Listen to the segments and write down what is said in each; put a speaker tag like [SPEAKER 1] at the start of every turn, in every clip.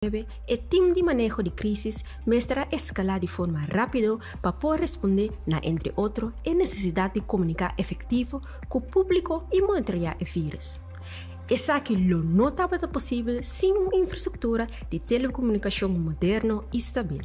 [SPEAKER 1] 9, e tim di maneho di krísis mester a eskalá di forma rápido pa por respondé na entre otro e nesesidat di komuniká efektivo ku públiko i monitoreá e vírus. Esaki lo no tabata posibel sin un infrastruktura di telekomunikashon moderno i stabil.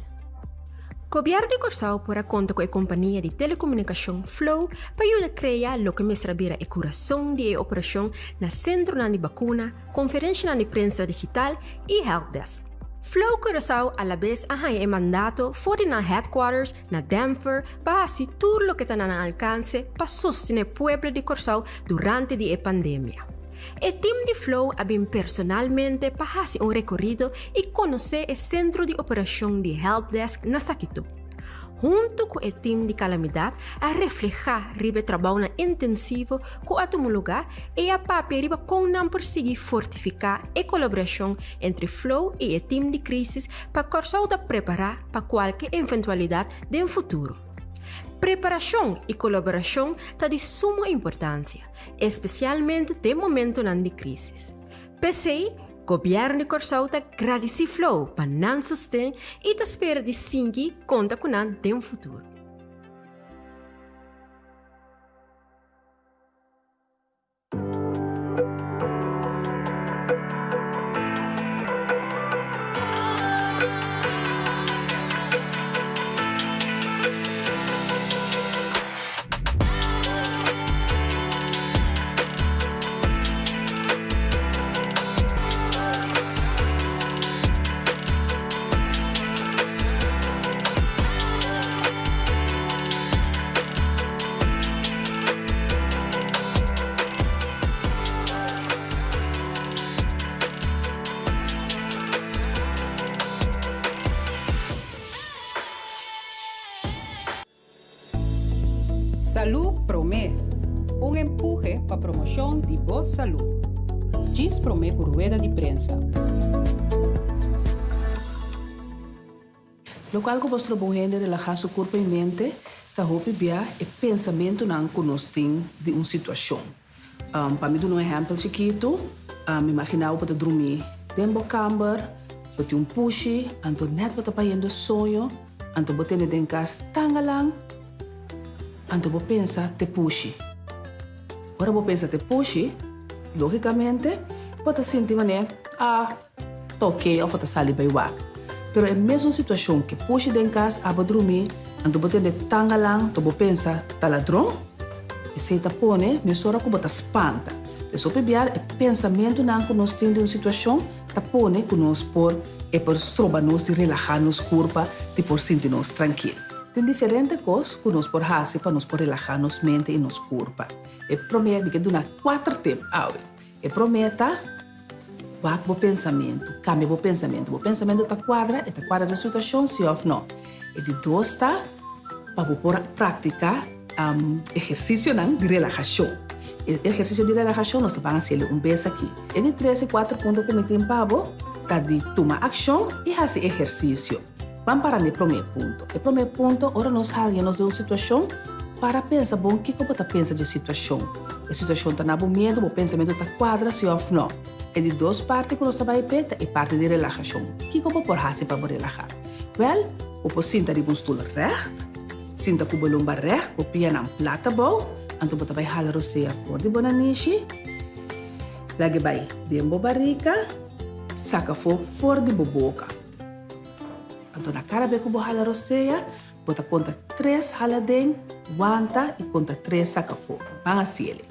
[SPEAKER 1] Gobièrnu di Kòrsou por a konta ku e kompania di telekomunikashon Flow pa yuda krea loke mester a bira e kurason di e operashon na sentronan di bakuna, konferenshanan di prensa digital i helpdesk. Flow Curaçao alabes a haña e mandato for di nan headquarters na Denver pa hasi tur loke ta na nan alkanse pa sostené pueblo di Kòrsou durante di e pandemia. E tim di Flow a bin personalmente pa hasi un rekorido i konosé e sentro di operashon di helpdesk na Sakito. Huntu ku e tim di kalamidat a reflehá riba e trabounan intensivo ku a tuma lugá i a papia riba kon nan por sigui fortifiká e kolaborashon entre Flow i e tim di krísis pa Kòrsou ta prepará pa kualke eventualidat den futuro. Preparashon i kolaborashon ta di sumo importansia, espesialmente den momentunan di krísis. P'esei, Gobièrnu di Kòrsou ta gradisí Flow pa nan sosten i ta spera di sigui konta ku nan den futuro.
[SPEAKER 2] Salú Promé, un empuhe pa promoshon di bo salú. Djis promé ku rueda di prensa.
[SPEAKER 3] Lokual ku bo stroba un hende relahá su kurpa i mente ta hopi bia e pensamentunan ku nos tin di un situashon. Pa mi duna un ehèmpel chikitu, imaginá bo bo ta drumí den bo kamber, bo tin un pushi, anto nèt bo ta bayendo soño, anto bo tene den kas tangalan, anto bo pensa te pushi. Ora bo pensa te pushi, lógikamente bo ta sinti manera, ah, Ta oke of bo ta sali bai wak. Pero e mesun situashon ke pushi den kas abo drumi, anto bo tende tangalan to bo pensa ta ladron? Esei ta pone mesora ku bo ta spanta. Des hopi biar e pensamentunan ku nos tin di un situashon ta pone ku nos por e por stroba nos di relahá nos kurpa di por sinti nos trankil. Tin diferente kos ku nos por hasi pa nos por relahá nos mente i nos kurpa. E promé mi ke duna kuater tip awe. E promé ta. Wak bo pensamentu, kambia bo pensamentu. Bo pensamentu ta kuadra, e ta kuadra den situashon, si òf no. E di dos ta pa bo por praktiká ehersisionan di relahashon. E ehersisio di relahashon nos ta ban hasiel un bes aki. E di tres i kuater punto ku mi tin pa bo ta di tuma akshon i hasi ehersisio. Ban para na e promé punto. E promé punto, ora nos haña nos den un situashon, para pensa bon kiko bo ta pensa dje situashon. E situashon ta na bo miedu, bo pensamentu ta kuadra si òf nò. E di dos parti ku nos ta bai p'e ta e parti di relahashon. Kiko bo por hasi pa bo relahá? Wèl, bo por sinta riba un stul règt, sinta ku bo lomba règt, bo pianan plat abou, anto bo ta bai hala rosea for di bo nanishi, lag'e bai den bo barika, saka afó for di bo boka. Anto na kada be ku bo hala rosea, bo ta konta tres hala den, wanta i konta tres saka afó. Ban hasiel.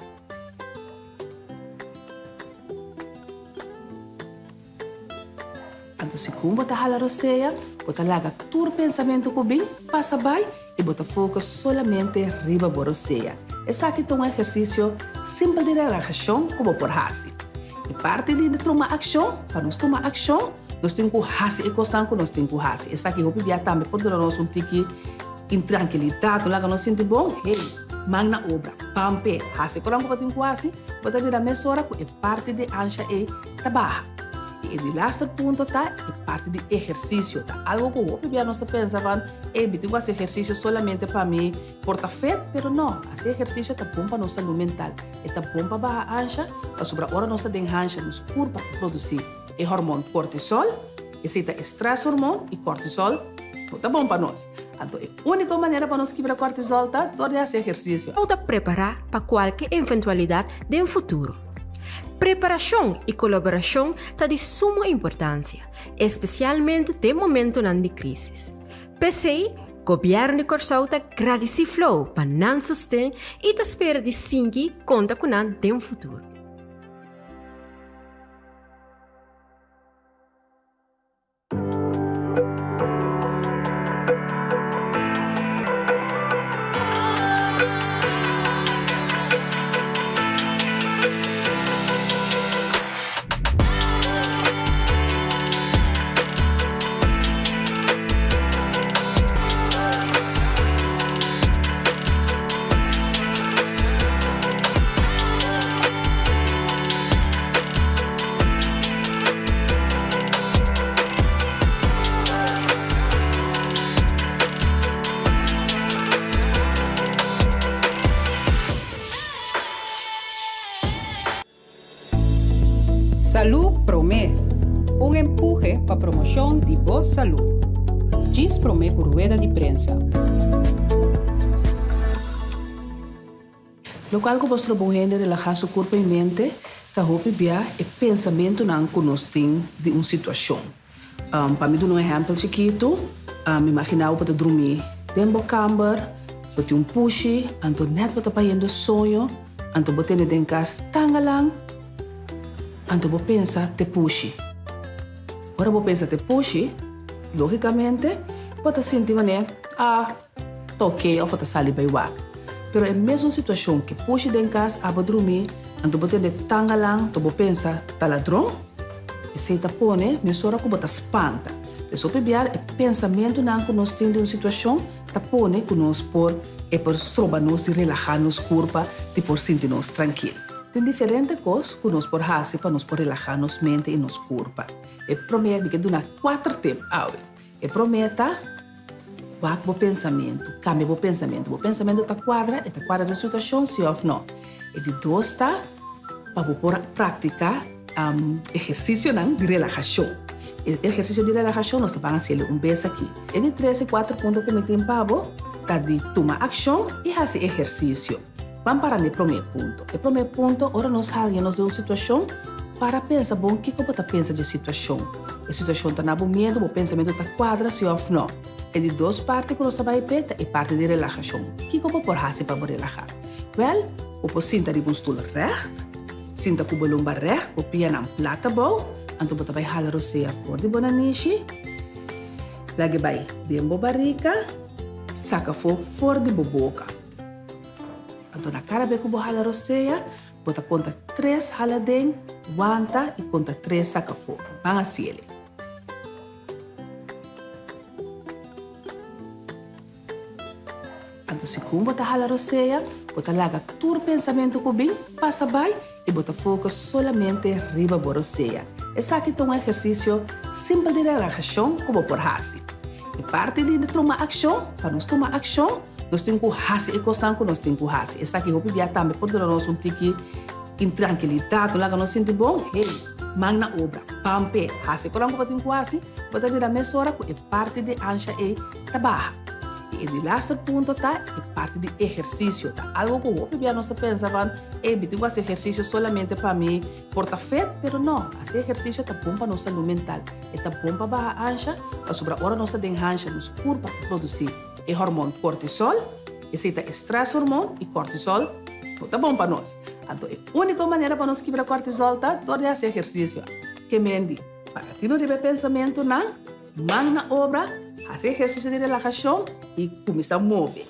[SPEAKER 3] Anto segun bo ta hala rosea, bo ta laga tur pensamentu ku bin pasa bai i bo ta focus solamente riba bo rosea. Esaki ta un ehersisio simpel di relahashon ku bo por hasi. E parti di tuma akshon, pa nos tuma akshon, nos tin ku hasi e kosnan ku nos tin ku hasi. Esaki hopi bia tambe por duna nos un tiki intrankilidat, no laga nos sinti bon. Hey, man na obra, ban p'e, hasi e kosnan ku bo tin ku hasi, bo ta mira mesora ku e parti di ansha ei ta baha. I e di laster punto ta e parti di ehersisio. Ta algo ku hopi bia nos ta pensa van, ey, mi tin ku hasi ehersisio solamente pa mi por ta fit, pero no, hasi ehersisio ta bon pa nos salú mental. E ta bon pa baha ansha, pasobra ora nos ta den hansha nos kurpa ta produsí e hormon kortisol. Esei ta e stress hormoon i cortisol no ta bon pa nos. Anto e úniko manera pa nos kibra cortisol ta dor di hasi ehersisio.
[SPEAKER 1] Bo ta prepará pa kualke eventualidat den futuro. Preparashon i kolaborashon ta di sumo importansia, espesialmente den momentonan di krísis. P'esei, Gobièrnu di Kòrsou ta gradisí Flow pa nan sosten i ta spera di sigui konta ku nan den futuro.
[SPEAKER 2] Salú Promé, un empuhe pa promoshon di bo salú. Djis promé ku rueda di prensa.
[SPEAKER 3] Lokual ku bo stroba un hende relahá su kurpa i mente ta hopi bia e pensamentunan ku nos tin di un situashon. Pa mi duna un ehèmpel chikitu, mi imaginá bo ta drumí den bo kamber, bo tin un pushi, anto nèt bo ta bayendo soño, anto bo tene den kas tangalan, anto bo pensa te pushi. Ora bo pensa te pushi, lógikamente bo ta sinti manera, ah, ta oké òf bo ta sali bai wak. Pero e mesun situashon ke pushi den kas abo drumí, anto bo tende tangalan, anto bo pensa ta ladron. Esei ta pone mesora ku bo ta spanta. Des hopi biaha e pensamentunan ku nos tin di un situashon ta pone ku nos por e por stroba nos di relahá nos kurpa, di por sinti nos trankil. Tin diferente kos ku nos por hasi pa nos por relahá nos mente i nos kurpa. E promé, mi ke duna kuater tip awe. E promé ta, Wak bo pensamentu, kambia bo pensamentu. Bo pensamentu ta kuadra, e ta kuadra den situashon, si òf nò. E di dos ta pa bo por praktiká ehersisionan di relahashon. E ehersisio di relahashon nos ta ban hasiel un bes aki. E di tres i kuater punto ku mi tin pa bo ta di tuma akshon i hasi ehersisio. Ban para na e promé punto. E promé punto, ora nos haña nos den un situashon, para pensa bon kiko bo ta pensa dje situashon. E situashon ta na bo miedu, bo pensamentu ta kuadra si òf nò. E di dos parti ku nos ta bai p'e ta e parti di relahashon. Kiko bo por hasi pa bo relahá? Wèl, bo por sinta riba un stul règt, sinta ku bo lomba règt, bo pianan plat abou, anto bo ta bai hala rosea for di bo nanishi, lag'e bai den bo barika, saka afó for di bo boka. Anto na kada be ku bo hala rosea, bo ta konta tres hala den, wanta i konta tres saka afó. Ban hasiel. Anto segun bo ta hala rosea, bo ta laga tur pensamentu ku bin pasa bai i bo ta focus solamente riba bo rosea. Esaki ta un ehersisio simpel di relahashon ku bo por hasi. E parti di tuma akshon, pa nos tuma akshon, nos tin ku hasi e kosnan ku nos tin ku hasi. Esaki hopi bia tambe por duna nos un tiki intrankilidat, no laga nos sinti bon. Hey, man na obra, ban p'e, hasi e kosnan ku bo tin ku hasi, bo ta mira mesora ku e parti di ansha ei ta baha. I e di laster punto ta e parti di ehersisio. Ta algo ku hopi bia nos ta pensa van, ey, mi tin ku hasi ehersisio solamente pa mi por ta fit, pero no, hasi ehersisio ta bon pa nos salú mental. E ta bon pa baha ansha, pasobra ora nos ta den hansha nos kurpa ta produsí e hormon kortisol, esei ta e stress hormon i kortisol no ta bon pa nos. Anto e úniko manera pa nos kibra kortisol ta dor di hasi ehersisio. Ke mendi, paga tinu riba e pensamentunan, man na obra, hasi ehersisio di relahashon i kuminsá move.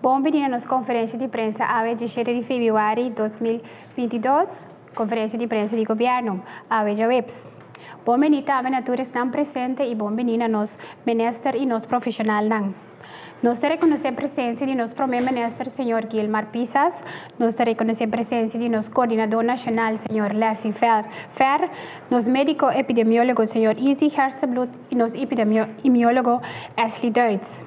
[SPEAKER 4] Bon bini na nos konferensia di prensa awe diesshete di febrüari 2022, konferensia di prensa di gobièrnu, awe djaweps. Bon bini tambe na tur esnan presente i bon bini na nos minister i nos profeshonalnan. Nos ta rekonosé presensia di nos Promé Minister señor Gilmar Pisas, nos ta rekonosé presensia di nos Koordinadó Nashonal señor Leslie Fer, nos médiko epidemiólogo señor Izzy Gerstenbluth i nos epidemiólogo Ashley Duits.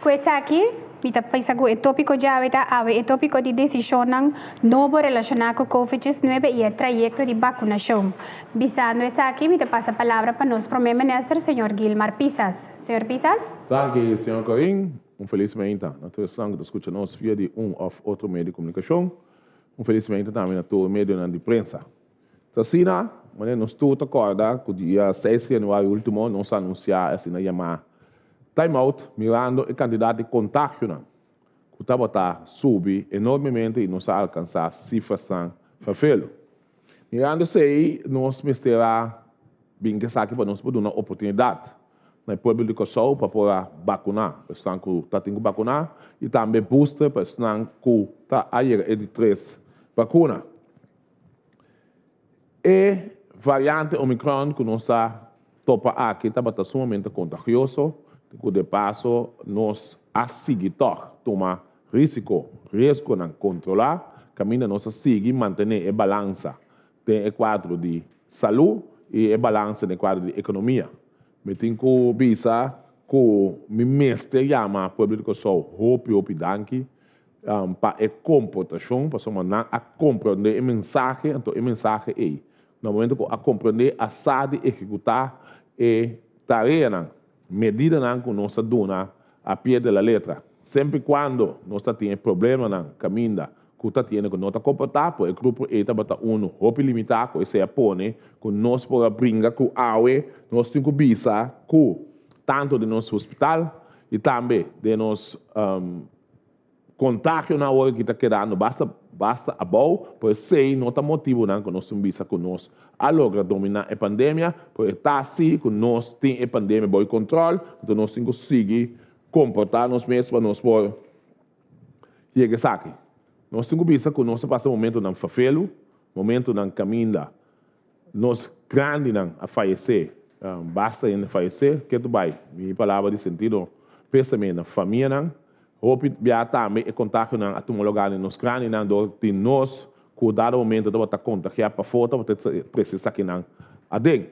[SPEAKER 4] Ku esaki, mi ta pensa ku e tópiko djawe ta awe e tópiko di desishonnan nobo relashoná ku Covid 19 i e trayekto di bakunashon. Bisando esaki, mi ta pasa palabra pa nos Promé Minister señor Gilmar Pisas. Señor Pisas.
[SPEAKER 5] Danki, señor Corin. Un felis meinta na tur esnan ku ta skucha nos via di un òf otro medio di komunikashon. Un felis meinta tambe na tur medionan di prensa. Ta asina, manera nos tur ta kòrda ku dia seis di yanüari último nos a anunsiá e asina yamá time out mirando e kantidat di kontagionan ku tabata subi enormemente i nos a alkansá sifrasnan ferfelu. Mirando esei nos mester a bin ku esaki pa nos por duna oportunidat na e pueblo di Kòrsou pa por a bakuná esnan ku ta tin ku bakuná i tambe booster pa esnan ku ta a yega e di tres bakuna. E variante Omicron ku nos a topa aki tabata sumamente kontagioso, ku de paso nos a sigui tòg tuma risiko, riesgonan kontrolá, kaminda nos a sigui mantené e balansa den e kuadro di salú i e balansa den e kuadro di ekonomia. Mi tin ku bisa ku mi mester yama pueblo di Kòrsou hopi hopi danki pa e komportashon, pasobra nan a komprondé e mensahe, anto e mensahe ei, na momento ku a komprondé, a sa di ehekutá e tareanan, medidanan ku nos a duna a pie de la letra. Semper i kuando nos ta tin e problemanan kaminda ku ta tiene ku no ta komportá, pues e grupo ei tabata unu hopi limitá ku esei a pone ku nos por a bringa ku awe nos tin ku bisa ku tantu den nos hospital i tambe den nos Contagionan awor aki ta kedando basta basta abou, por esey no ta motibonan cu nos tin bisa cu nos a logra domina e pandemia, por e ta asi cu nos tin e pandemia bou control, enton nos tin cu sigui comporta nos mes pa nos por yega esaki. Nos tin cu bisa cu nos a pasa momentonan fafelu, momentonan caminda Nos grandinan a fayesé, basta hende fayesé, ke tu bai? Mi palabra di sentido pésame na famianan. Hopi bia tambe e kontagionan a tuma lugá den nos grandinan dor di nos ku dado momento tabata kontagiá pafó tabata trese esakinan aden.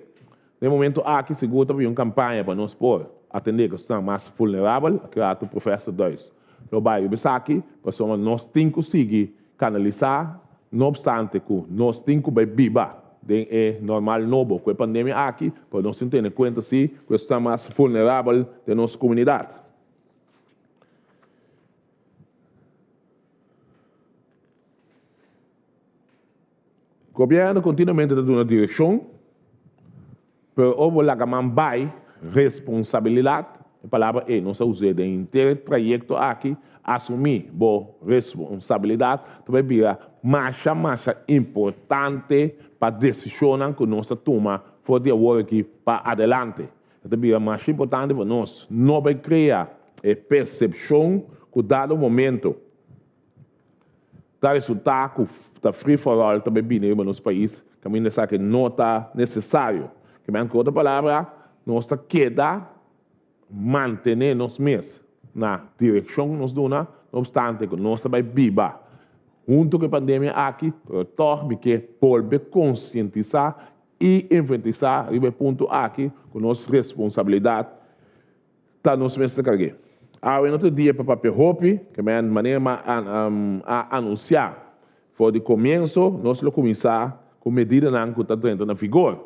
[SPEAKER 5] Den momento aki sigur ta bin un kampaña pa nos por atendé ku esnan mas vulnerabel, a krea tu Professor Duis lo bai riba esaki pasobra nos tin ku sigui Kanalisá, no opstante ku nos tin ku bai biba den e normal nobo ku e pandemia aki, pero nos tin tene kuenta si ku esnan mas vulnerabel den nos komunidat. Gobièrnu kontinuamente ta duna direkshon, pero ora bo laga man bai responsabilidat, e palabra ei nos a us'é den henter e trayekto aki, asumí bo responsabilidat ta bai bira masha masha importante pa desishonnan ku nos ta tuma for di awor aki pa adelante. E ta bira masha importante pa nos no bai krea e persepshon ku dado momento Ta resultá ku ta free for all ta bai bini riba nos pais kaminda esaki no ta nesesario. Kimen ku otro palabra, nos ta keda mantené nos mes na direkshon ku nos duna, no opstante ku nos ta bai biba huntu ku e pandemia aki, pero tòg mi ke bolbe konsientisá i enfatisá riba e punto aki ku nos responsabilidat Ta nos mester karg'é. Awe no ta dia pa papia hopi, ke men manera mi a anunsiá for di komienso, nos lo kuminsá ku medidanan ku ta drenta na vigor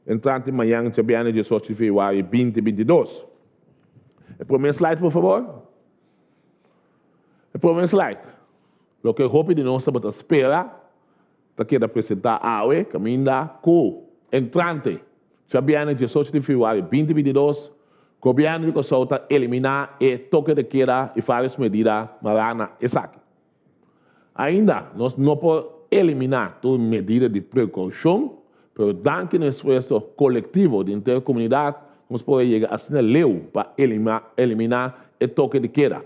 [SPEAKER 5] entrante mañan djabièrnè diesocho di febrüari binti 22. E promé slide por fabor. E promé slide. Loke hopi di nos tabata spera ta keda presentá awe kaminda ku entrante djabièrnè 18 di febrüari 2022 Gobièrnu di Kòrsou ta eliminá e toke de keda i vários medida mará na esaki. Ainda nos no por eliminá tur medida di prekoushon, pero danki na esfuerso kolektivo di henter komunidat nos por a yega asina leu pa eliminá e toke de keda.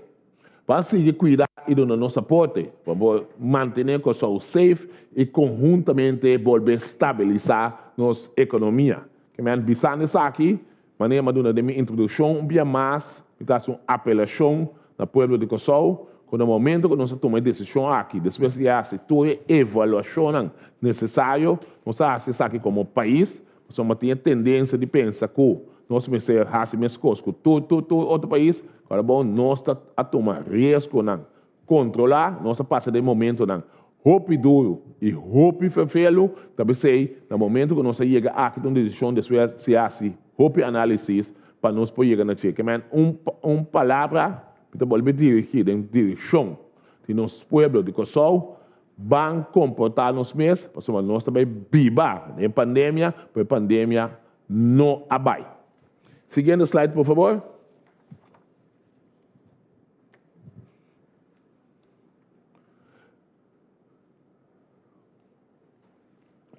[SPEAKER 5] Ban sigui kuida i duna nos aporte pa por mantené Kòrsou safe i konhuntamente bolbe stabilisá nos ekonomia. Ke men bisando esaki, manera mi a duna den mi introdukshon un bia mas mi ta hasi un apelashon na pueblo di Kòrsou ku na momento ku nos a tuma e desishon aki despues di hasi tur e evaluashonnan nesesario nos a hasi esaki komo pais pasobra tin e tendensia di pensa ku nos mester hasi meskos ku tur tur tur otro pais. Ora bon nos ta a tuma riesgonan kontrolá, nos a pasa den momentonan hopi duru i hopi ferfelu, ta p'esei na momento ku nos a yega aki ta un desishon despues si hasi hopi análisis pa nos por yega na dje. Ke men un un palabra mi ta bolbe dirigí den direkshon di nos pueblo di Kòrsou, ban komportá nos mes pasobra nos ta bai biba den pandemia, pero e pandemia no a bai. Siguiente slide por fabor.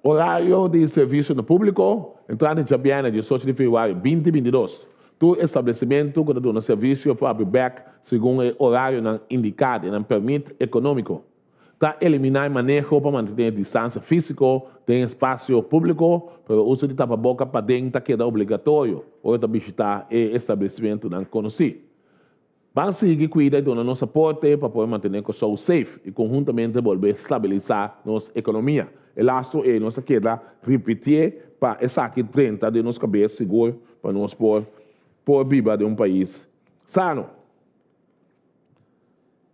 [SPEAKER 5] Orario di servisio na públiko, entrante djabièrnè diesocho di febrüari 2022. Tur establesimentu ku ta duna servisio por abri bèk segun e orarionan indiká den nan pèrmit ekonómiko. Ta eliminá e maneho pa mantené distansia físiko den espasio públiko, pero uso di tapaboka paden ta keda obligatorio ora ta bishitá e establesimentunan konosí. Ban sigui kuida i duna nos aporte pa por mantené Kòrsou safe i konhuntamente bolbe stabilisá nos ekonomia. E lastu ei nos ta keda ripitié pa esaki drenta den nos kabes sigur pa nos por por biba den un pais sano.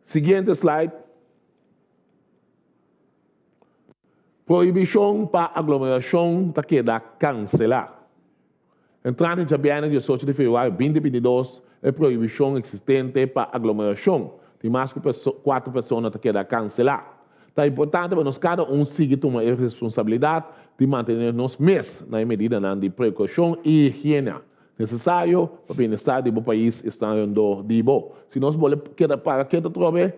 [SPEAKER 5] Siguiente slide. Prohibishon pa aglomerashon ta keda kanselá. Entrante djabièrnè 18 di febrüari 2022, e prohibishon eksistente pa aglomerashon di mas ku kuater persona ta keda kanselá. Ta importante pa nos kada un sigui tuma e responsabilidat di mantené nos mes na e medidanan di prekoushon i higiena nesesario pa bienestar di bo pais i esnan rondó di bo. Si nos bole keda para ketu atrobe,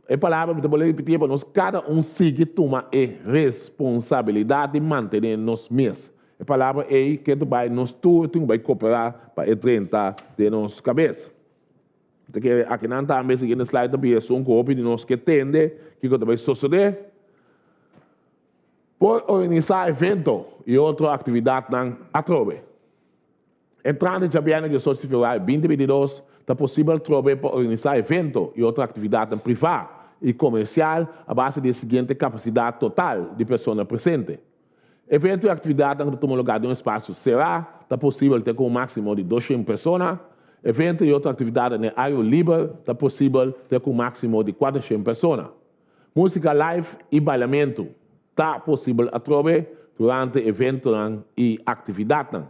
[SPEAKER 5] E palabra mi ta bolbe ripití pa nos kada un sigui tuma e responsabilidat di mantené nos mes. E palabra ei ke ta bai nos tur tin ku bai koperá pa e drenta den nos kabes. Mi ta kere akinan tambe siguiente slide ta bira esun ku hopi di nos ke tende kiko ta bai sosodé. Por organisá evento i otro aktividatnan atrobe. Entrante djabièrnè 18 di febrüari 2022 ta posibel trobe pa organisá evento i otro aktividatnan privá i komersial a base di e siguiente kapasidat total di persona presente. Evento i aktividatnan ku ta tuma lugá den un espasio será ta posibel te ku un máksimo di 200 persona. Evento i otro aktividatnan den área liber ta posibel te ku un máksimo di 400 persona. Músika live i bailamentu ta posibel atrobe durante eventonan i aktividatnan.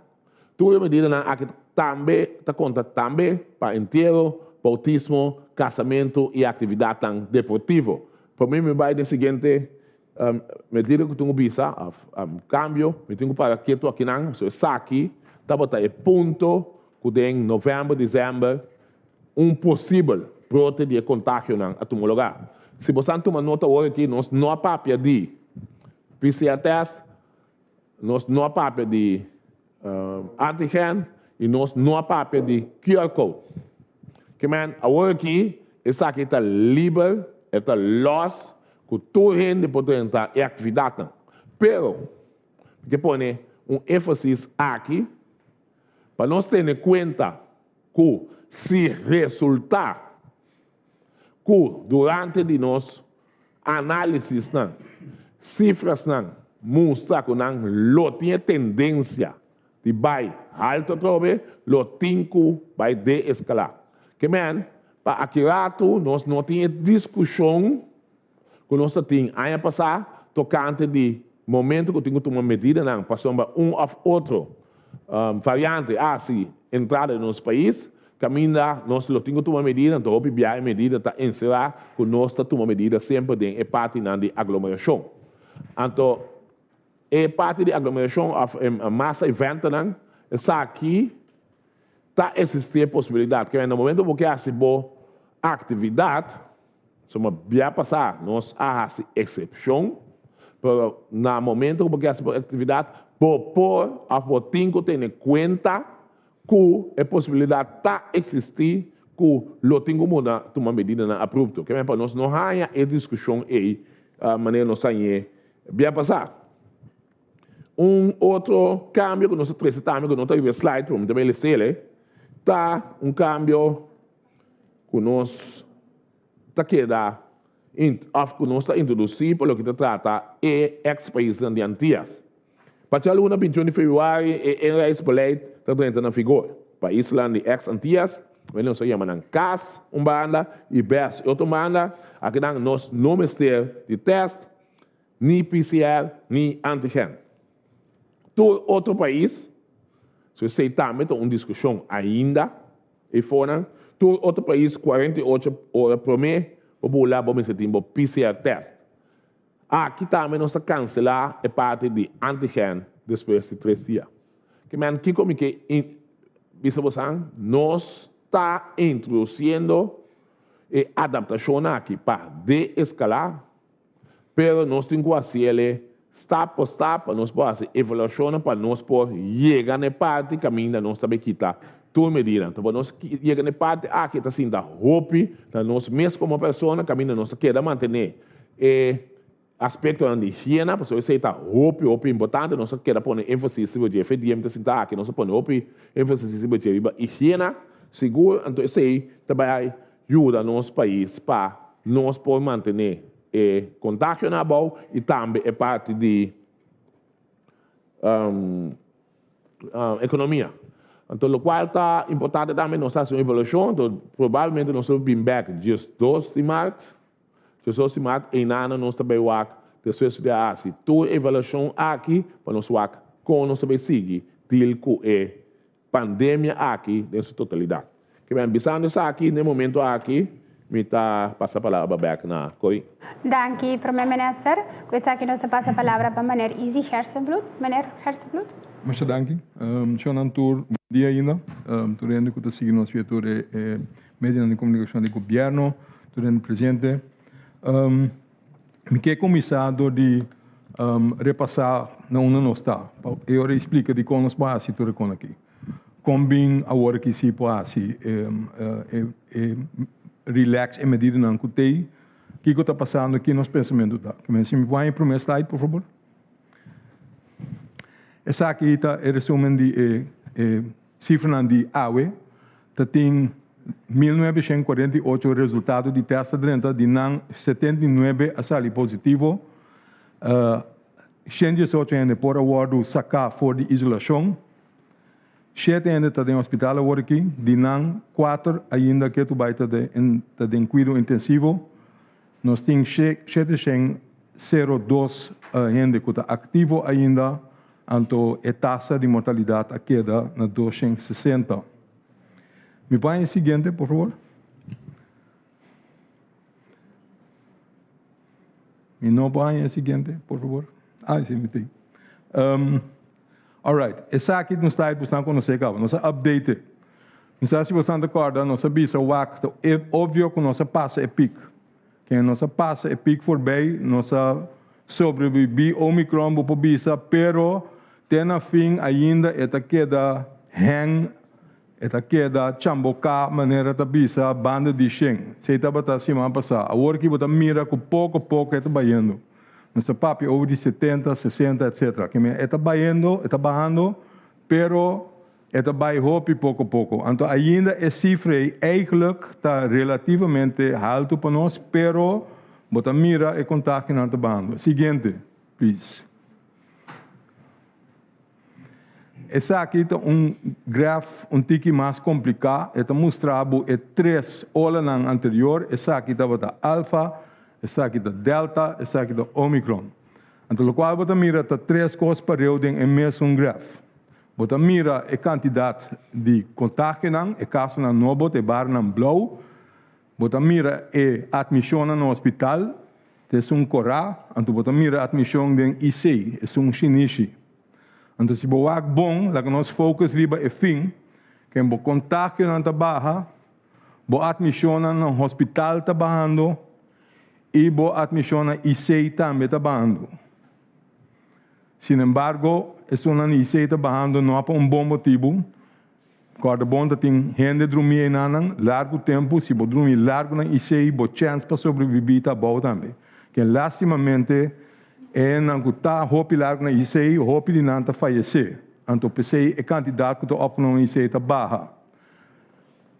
[SPEAKER 5] Tur e medidanan aki tambe ta konta tambe pa entiero, boutismo, kasamentu i aktividatnan deportivo. Promé mi bai den siguiente medida ku tin ku bisa òf kambio, mi tin ku para ketu akinan, so esaki tabata e punto ku den novèmber, desèmber un posibel brote di e kontagionan a tuma lugá. Si bo san tuma nota awor aki, nos no a papia di PCR test, nos no a papia di antigen i nos no a papia di QR code. Ke men, awor aki esaki ta liber, e ta lòs ku tur hende por drenta e aktividatnan. Pero, mi ke pone un énfasis aki pa nos tene kuenta ku si resultá ku durante di nos análisisnan sifrasnan mustra ku nan lo tin e tendensia di bai haltu atrobe, lo tin ku bai deeskalá. Ke men, pa aki ratu nos no tin e diskushon ku nos ta tin aña pasá tokante di momento ku tin ku tuma medidanan pasobra un òf otro variante hasi entrada den nos pais, kaminda nos lo tin ku tuma medida, anto hopi biaha e medida ta enserá ku nos ta tuma medida semper den e partinan di aglomerashon. Anto e parti di aglomerashon òf e masa eventonan esaki ta existi e posibilidad ke na momento bo ke hasi bo actividad, suma bia pasa nos a hasi excepcion, pero na momento ku bo ke hasi bo actividad bo por of bo tin ku tene cuenta ku e posibilidad ta existi. ku lo tin ku muda tuma medidanan abrupto. Ke men pa nos no haña e diskushon ei manera nos hañ'é bia pasá. Un otro kambio ku nos a trese tambe ku no ta riba e slide pero mi ta bai les'el ta un kambio ku nos ta keda òf ku nos ta introdusí pa loke ta trata e eks paisnan di Antias. Pa djaluna 21 di febrüari e eenheidsbeleid ta drenta na vigor. Paisnan di eks Antias, wende nos ta yama nan cas un banda i bes e otro banda, akinan nos no mester di tèst, ni PCR ni antigen. Tur otro pais, so esei tambe ta un diskushon ainda eifonan, tur otro pais 48 ora prome bo bula bo mester tin bo PCR test. Aki tambe nos ta kansela e parti di antigen despues di tres dia. Ke men kiko mi ke bisa bosan? Nos ta introdusiendo e adaptashon aki pa de-eskalá. Pero nos tin ku hasiel stap por stap pa nos por hasi evaluashonnan pa nos por yega na e parti kaminda nos ta bay kita tur medida. Anto pa nos yega na e parti aki ta sinta hopi na nos mes komo persona kaminda nos ta keda mantené e aspektonan di higiena pasobra esei ta hopi hopi importante. Nos ta keda pone énfasis riba dje. Fe dia mi ta sinta aki nos ta pone hopi énfasis riba dje riba higiena sigur. Anto esei ta bay yuda nos pais pa nos por mantené e kontagionan abou i tambe e parti di ekonomia. Anto lokual ta importante tambe nos hasi un evaluashon, anto probablemente nos lo bin bèk diesdos di mart, 12 di mart einana nos ta bai wak despues di a hasi tur evaluashon aki pa nos wak kon nos ta bai sigui deal ku e pandemia aki den su totalidat. Ke men bisando esaki den momento aki mi ta pasa palabra bek na Cory.
[SPEAKER 4] Danki Prome Minister. Ku esaki nos ta pasa palabra pa Meneer Izzy Gerstenbluth. Meneer Gerstenbluth.
[SPEAKER 6] Masha danki. Shonnan tur bon dia ainda. Tur hende ku ta sigui nos via tur e medionan di komunikashon di gobièrnu, tur hende presente. Mi ke kuminsá dor di repasá na unda nos ta, pa e ora i splika dikon nos por hasi tur e kon aki. Kon bin awor aki si por hasi e relax e medidanan ku t'ei, kiko ta pasando, ki nos pensamentu ta. Si mi por haña e promé slide por fabor. Esaki ta e resumen di e sifranan di awe. Ta tin 1948 resultado di test a drenta, di nan 79 a sali positivo. 118 hende por a wòrdu saká for di isolashon. Shete hende ta den hospital awor aki, di nan kuater ainda ketu bai ta den kuido intensivo. Nos tin 702 hende ku ta aktivo ainda, anto e tasa di mortalidat a keda na 260. Mi por haña e siguiente, por favor? Mi no por haña e siguiente, por favor? Ah, si, mi tin. Alright, esaki nos ta bosan konosé kaba, nos a update. Mi sa si bosan ta kòrda, nos a bisa wak, ta obvio ku nos a pasa e pik. Ken nos a pasa e pik forbei, nos a sobrebibí Omicron, bo por bisa, pero te na fin ainda e ta keda hang, e ta keda chamboká, manera ta bisa, banda di shen. Esei tabata siman pasá. Awor ki bo ta mira ku poko poko e ta bayendo. Nos ta papia over di 70, 60, etcetera. Ke men e ta bayendo, e ta bahando, pero e ta bai hopi poko poko. Anto ainda e sifra ei eigenlijk ta relativamente haltu pa nos, pero bo ta mira e kontagionan ta bahando. Siguiente, please. Esaki ta un graf un tiki mas kompliká. E ta mustra bo e tres olanan anterior. Esaki tabata alfa, esaki ta delta, esaki ta omicron. Anto lokual bo ta mira ta tres kos pareu den e mesun graf. Bo ta mira e kantidat di kontagionan, e kasonan nobo ta e barnan blou. Bo ta mira e atmishonnan na hospital, ta esun korá, anto bo ta mira atmishon den IC, esun shinishi. Anto si bo wak bon, laga nos focus riba e fin, ken bo kontagionan ta baha, bo atmishonnan na hospital ta bahando i bo atmishon na IC tambe ta bahando. Sinembargo, esunnan na IC ta bahando no pa un bon motibu. Kòrda bon ta tin hende drumí einanan largu tempu, si bo drumi largu na IC bo chèns pa sobrebibí ta abou tambe. Ken lástimamente e hendenan ku ta hopi largu na IC hopi di nan ta fayesé. Anto p'esei e kantidat ku ta opgenomen IC ta baha.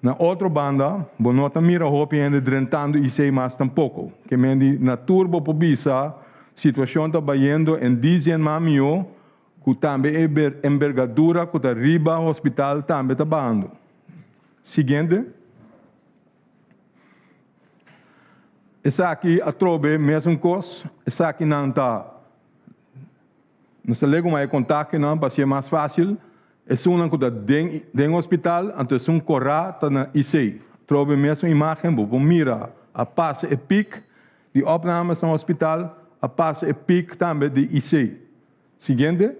[SPEAKER 6] Na otro banda, bo no ta mira hopi hende drentando IC mas tampoko. Ke men di na tur bo por bisa situashon ta bayendo en die zin mas mihó ku tambe e embergadura ku ta riba hospital tambe ta bahando. Siguiente. Esaki atrobe mesun kos, esakinan ta Nos ta legu ma e kontakionan pa hasié mas fásil. Esunnan ku ta den den hospital, anto esun korá ta na IC. Trobe mesun imágen bo por mira a pasa e pik di opnames na hospital, a pasa e pik tambe di IC. Siguiente.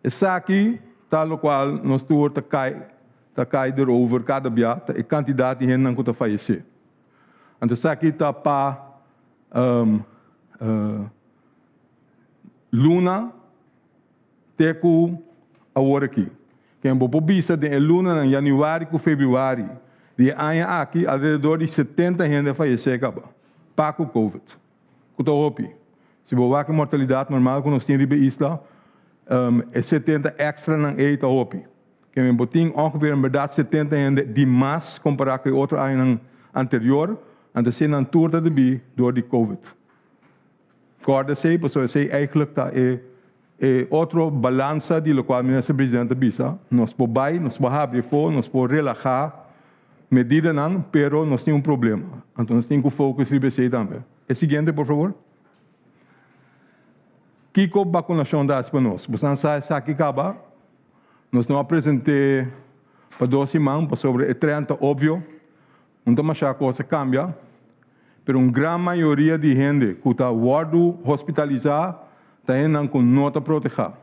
[SPEAKER 6] Esaki ta lokual nos tur ta kai ta kai derover kada bia, ta e kantidat di hendenan ku ta fayesé. Anto esaki ta pa luna te ku awor aki. Ken bo por bisa den e lunanan yanüari ku febrüari di e aña aki alrededor di 70 hende a fayesé kaba pa ku covid, ku ta hopi. Si bo wak e mortalidat normal ku nos tin riba e isla, e 70 èkstranan ei ta hopi. Ken bo tin ongeveer en bèrdat 70 hende di mas kompará ku e otro añanan anterior, anto esei nan tur ta debí dor di covid. Kòrda esei pasobra esei eigentlik ta e e otro balansa di lokual Minister Presidente a bisa, nos por bai, nos por habri afó, nos por relahá medidanan, pero nos tin un problema. Anto nos tin ku focus riba esei tambe. E siguiente por favor. Kiko bakunashon ta hasi pa nos? Bosan sa esaki kaba? Nos no a present'é pa dos siman pasobra e trend ta obvio, no ta masha kos a kambia, pero un gran mayoria di hende ku ta wòrdu hospitalisá ta hendenan ku no ta protehá.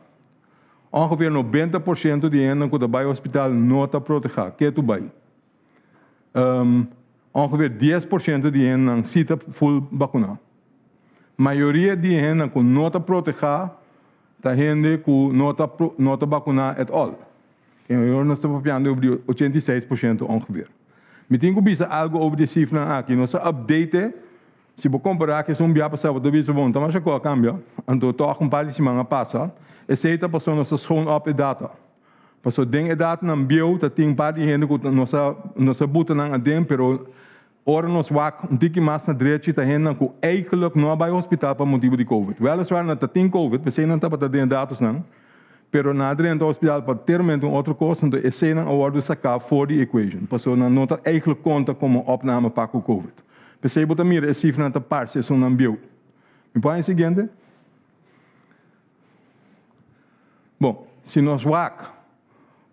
[SPEAKER 6] Ongeveer 90% di hendenan ku ta bai hospital no ta protehá, ketu bai. Ongeveer 10% di hendenan si ta full bakuná. Mayoria di hendenan ku no ta protehá Ta hende ku no ta no ta bakuná at all. En awor nos ta papiando over di 86% ongeveer. Mi tin ku bisa algu over di e sifranan aki. Nos a update e. Si bo kompará ku esun bia pasá bo ta bisa bon ta masha ku a kambia. Anto tòg un par di siman a pasa. Esei ta pasobra nos a schoon op e data. Pasobra den e datanan bieu ta tin un par di hende ku nos a nos a buta nan aden pero Ora nos wak un tiki mas na drechi ta hendenan ku eigenlijk no a bai hospital pa motibu di covid. Weliswaar nan ta tin covid, p'esei nan tabata den e datosnan, pero nan a drenta hospital pa termente un otro kos, anto eseinan a wòrdu saká for di equation, pasobra nan no ta eigenlijk konta komo opname pa ku covid. P'esei bo ta mira e sifranan ta parse esunnan bieu. Mi por haña e siguiente? Bon, si nos wak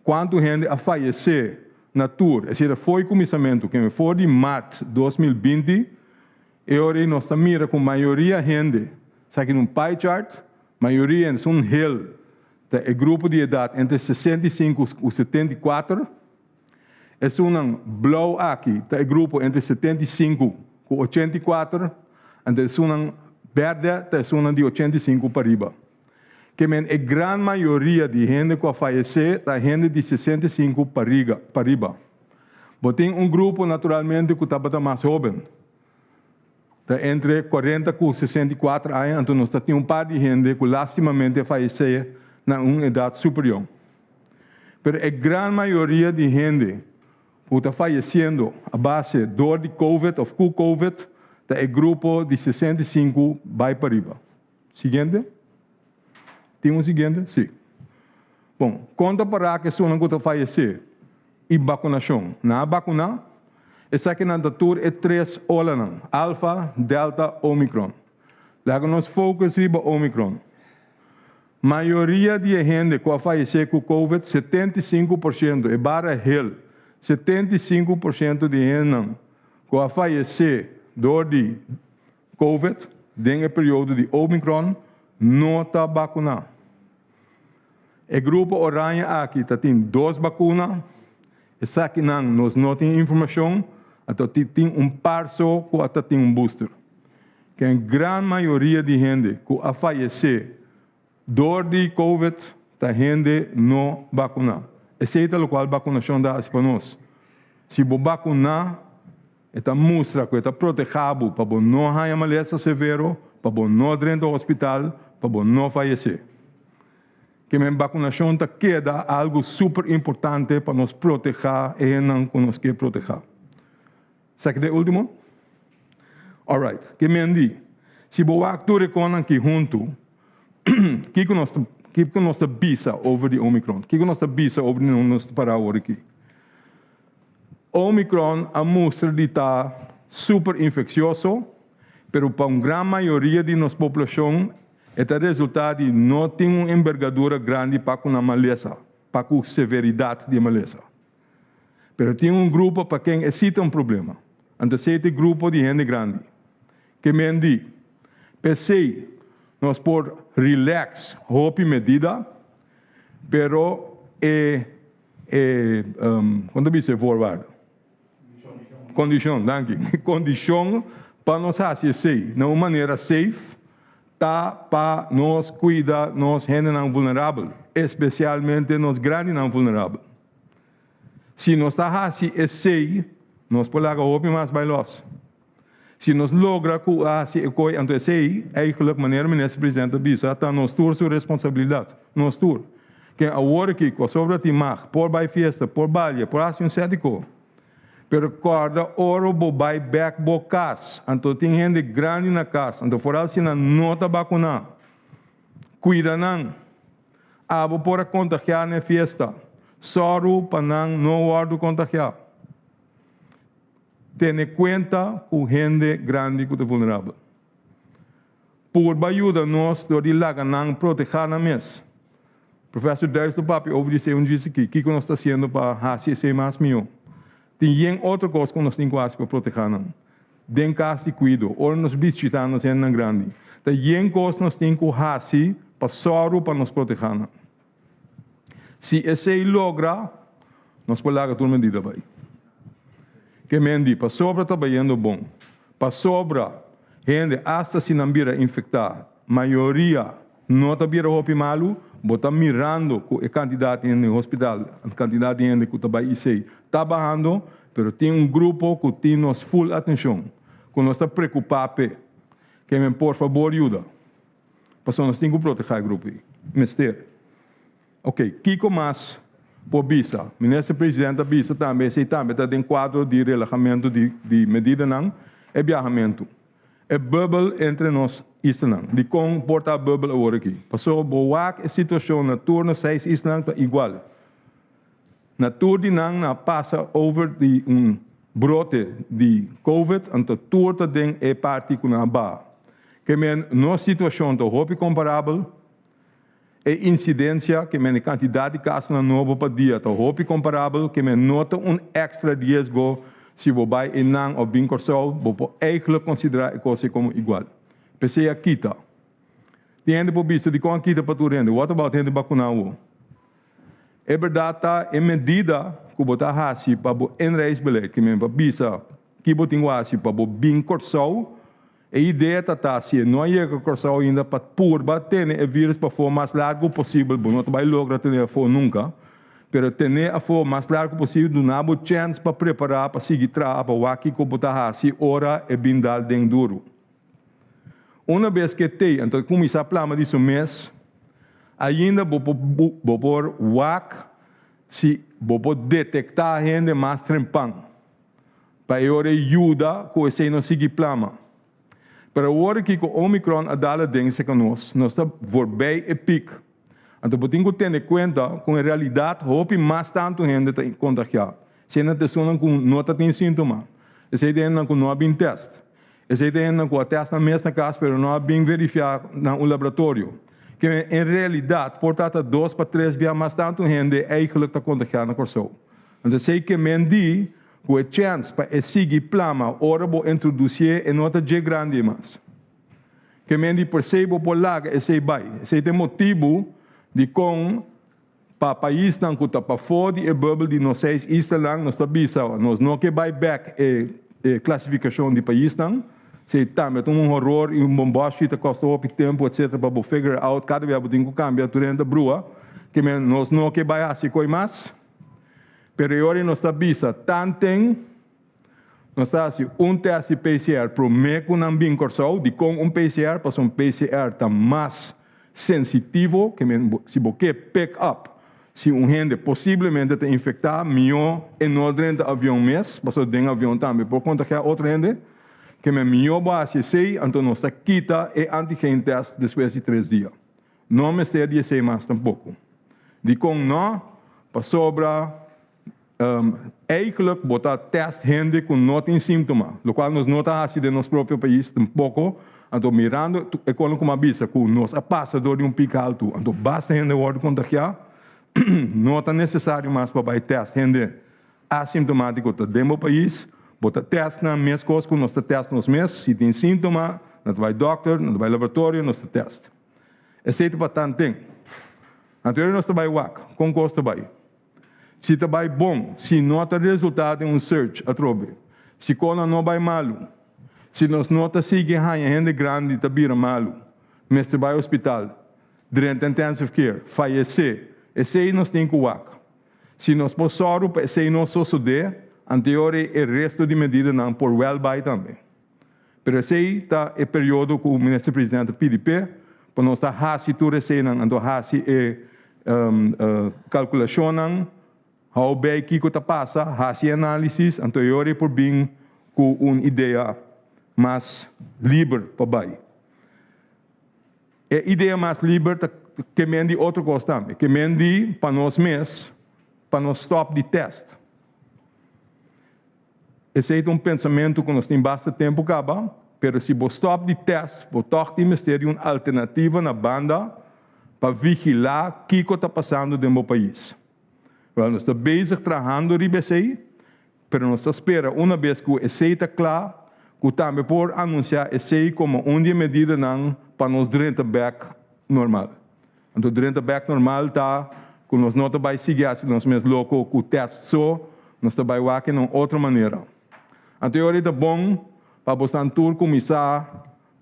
[SPEAKER 6] kuantu hende a fayesé na tur, esei ta for di kuminsamentu, kende for di mart 2020, e ora ei nos ta mira ku mayoria hende, esaki ta un pie chart, mayoria hende, esun hel ta e grupo di edat entre 65 ku 74, esunnan blou aki ta e grupo entre 75 ku 84, anto esunnan bèrdè ta esunnan di 85 pa riba. Ke men e gran mayoria di hende ku a fayesé ta hende di 65 pa riga pa riba. Bo tin un grupo naturalmente ku tabata mas hóben, ta entre 40 ku 64 aña, anto nos ta tin un par di hende ku lastimamente a fayesé na un edat super yong. Pero e gran mayoria di hende ku ta fayesiendo a base dor di covid òf ku covid ta e grupo di 65 bai pa riba. Siguiente. Tin un siguiente? Si. Bon, kon ta pará ku esunnan ku ta fayesé i bakunashon? Nan a bakuná? Esakinan ta tur e tres olanan, Alfa, Delta, Omicron. Laga nos focus riba Omicron. Mayoria di e hende ku a fayesé ku covid, 75%, e bara hel, 75% di hendenan ku a fayesé dor di Covid den e periodo di Omicron no ta bakuná. E grupo oranje aki ta tin dos bakuna, esakinan nos no tin informashon, anto tin un par so ku a ta tin un booster. Ken gran mayoria di hende ku a fayesé dor di Covid ta hende no bakuná. Esei ta lokual bakunashon ta hasi pa nos. Si bo bakuná, e ta mustra ku e ta protehá bo pa bo no haña malesa severo, pa bo no drenta hospital, pa bo no fayesé. Ke men bakunashon ta keda algu super importante pa nos protehá e hendenan ku nos ke protehá. Sa ki ta e último? Alright, ke men di, si bo wak tur e konan ki huntu, kiko nos ta kiko nos ta bisa over di Omicron? Kiko nos ta bisa over di nos ta pará awor aki? Omicron a mustra di ta super infeksioso, pero pa un gran mayoria di nos poblashon e ta resultá di no tin un embergadura grandi pa ku nan malesa, pa ku severidat di e malesa. Pero tin un grupo pa ken e si ta un problema. Anto esei ta e grupo di hende grandi. Ke men di, P'esei nos por relax hopi medida, pero e e kon ta bisa e voorwaarde? Kondishon, danki. Kondishon pa nos hasi esei na un manera safe ta pa nos kuida nos hendenan vulnerabel, espesialmente nos grandinan vulnerabel. Si nos ta hasi esei, nos por laga hopi mas bai los. Si nos logra ku a hasi e koi, anto esei, eigenlijk, manera Minister President a bisa, ta nos tur su responsabilidat. Nos tur. Ken awor aki ku a sobra tin mag, por bai fiesta, por balia, por hasi un sèt di ko. Pero kòrda ora bo bai bèk bo kas, anto tin hende grandi na kas, anto foral si nan no ta bakuná. Kuida nan. Abo por a kontagiá na e fiesta. Sòru pa nan no wòrdu kontagiá. Tene kuenta ku hende grandi ku ta vulnerabel. Purba yuda nos dor di laga nan protehá nan mes. Professor Duijs lo papia over di esei un djis aki, kiko nos ta hasiendo pa hasi esei mas mihó. Tin yen otro kos ku nos tin ku hasi pa protehá nan. Den kas di kuido, ora nos bishitá nos hendenan grandi, ta yen kos nos tin ku hasi pa sòru pa nos protehá nan. Si esei logra, nos por laga tur medida bai. Ke men di, pasobra ta bayendo bon, pasobra hende asta si nan bira infektá, mayoria no ta bira hopi malu, bo ta mirando ku e kantidat di hende den hospital, e kantidat di hende ku ta bai IC ta bahando, pero tin un grupo ku tin nos full atenshon, ku nos ta preokupá p'e. Ke men por fabor yuda. Pasobra nos tin ku protehá e grupo ei. Mester. Ok, kiko mas por bisa? Minister President a bisa tambe, esei tambe ta den kuadro di relahamentu di di medidanan, e biahamentu. E bubble entre nos islanan. Dikon por ta bubble awor aki? Pasobra bo wak e situashon na tur nos seis islanan ta igual. Na tur di nan a pasa over di un brote di covid, anto tur ta den e parti ku nan a baha. Ke men nos situashon ta hopi komparabel, e insidensia, ke men e kantidat di kasonan nobo pa dia ta hopi komparabel, ke men no ta un èkstra riesgo si bo bai einan òf bin Kòrsou, bo por eigentlik konsiderá e kos ei komo igual. P'esei a kita. Tin hende por bisa dikon a kita pa tur hende, what about hende bakuná awor? E berdad ta e medida ku bo ta hasi pa bo inreisbeleid, ki men pa bisa ki bo tin ku hasi pa bo bin Kòrsou, e idea ta ta si e no a yega Kòrsou ainda pa purba tene e virus pafó mas largu posibel, bo no ta bai logra tene afó nunka, pero tene afó mas largu posibel duna bo chèns pa prepará pa sigui traha pa wak kiko bo ta hasi ora e bin dal den duru. Una bes ke tei, anto e kuminsá plama di su mes, ainda bo por bo por wak si bo por detektá hende mas trempan, pa e ora e yuda ku esei no sigui plama. Pero awor aki ku Omicron a dal aden serka nos, nos ta voorbij e pik. Anto bo tin ku tene kuenta ku en realidat hopi mas tantu hende ta kontagiá. Esei nan ta esunnan ku no ta tin síntoma. Esei ta hendenan ku no a bin tèst. Esei ta hendenan ku a tèst nan mes na kas pero no a bin verifiá na un laboratorio. Ke en realidat por ta ta dos pa tres bia mas tantu hende eigentlik ta kontagiá na Kòrsou. Anto esei ke men di ku e chèns pa e sigui plama ora bo introdusié e no ta dje grandi mas. Ke men di persei bo por laga esei bai. Esei ta e motibu dikon pa paisnan ku ta pafó di e bubble di nos seis islanan nos ta bisa nos no ke bai bèk e e klasifikashon di paisnan. Esei tambe ta un horor i un bombòshi ta kosta hopi tempu etsetera pa bo figure out kada bia bo tin ku kambia tur hende ta brua. Ke men nos no ke bai hasi koi mas. Pero e ora nos ta bisa tanten nos ta hasi un tèst di PCR promé ku nan bin Kòrsou. Dikon un PCR? Pasobra un PCR ta mas sensitivo, ke men si bo ke pick up si un hende posiblemente ta infektá, mihó e no drenta avion mes, pasobra den avion tambe por kontagiá otro hende. Ke men mihó bo hasi esei, anto nos ta kita e antigen tèst despues di tres dia. No mester di esei mas tampoko. Dikon no? Pasobra eigenlijk bo ta tèst hende ku no tin síntoma, lokual nos no ta hasi den nos propio pais tampoko. Anto mirando e kono ku mi a bisa ku nos a pasa dor di un pik haltu, anto basta hende wòrdu kontagiá, no ta nesesario mas pa bai tèst hende asintomátiko ta den bo pais. Bo ta tèst nan meskos ku nos ta tèst nos mes. Si tin síntoma, nan ta bai dòkter, nan ta bai laboratorio, nos ta tèst. Esei ta pa tanten. Anto nos ta bai wak kon kos ta bai. Si ta bai bon, si no ta resultá den un surge atrobe, si konan no bai malu, si nos no ta sigui haña hende grandi ta bira malu, mester bai hospital, drenta intensive care, fayesé, esei nos tin ku wak. Si nos por sòru pa esei no sosodé, anto e ora e resto di medidanan por wèl bai tambe. Pero esei ta e periodo ku Minister Presidente a pidi p'e pa nos ta hasi tur eseinan, anto hasi e kalkulashonnan, hou bei kiko ta pasa, hasi e análisis, anto e ora e por bin ku un idea mas liber pa bai. E idea mas liber ta ke men di otro kos tambe, ke men di pa nos mes pa nos stòp di tèst. Esei ta un pensamentu ku nos tin basta tempu kaba, pero si bo stòp di tèst, bo tòg tin mester di un alternativa na banda pa vigilá kiko ta pasando den bo pais. Wèl, nos ta bezig trahando riba esei, pero nos ta spera una bes ku esei ta kla, ku tambe por anunsiá esei komo un di e medidanan pa nos drenta bèk normal. Anto drenta bek normal ta ku nos no ta bai sigui hasi nos mes loko ku tèst so, nos ta bai wak na un otro manera. Anto e ora ei ta bon pa bosnan tur kuminsá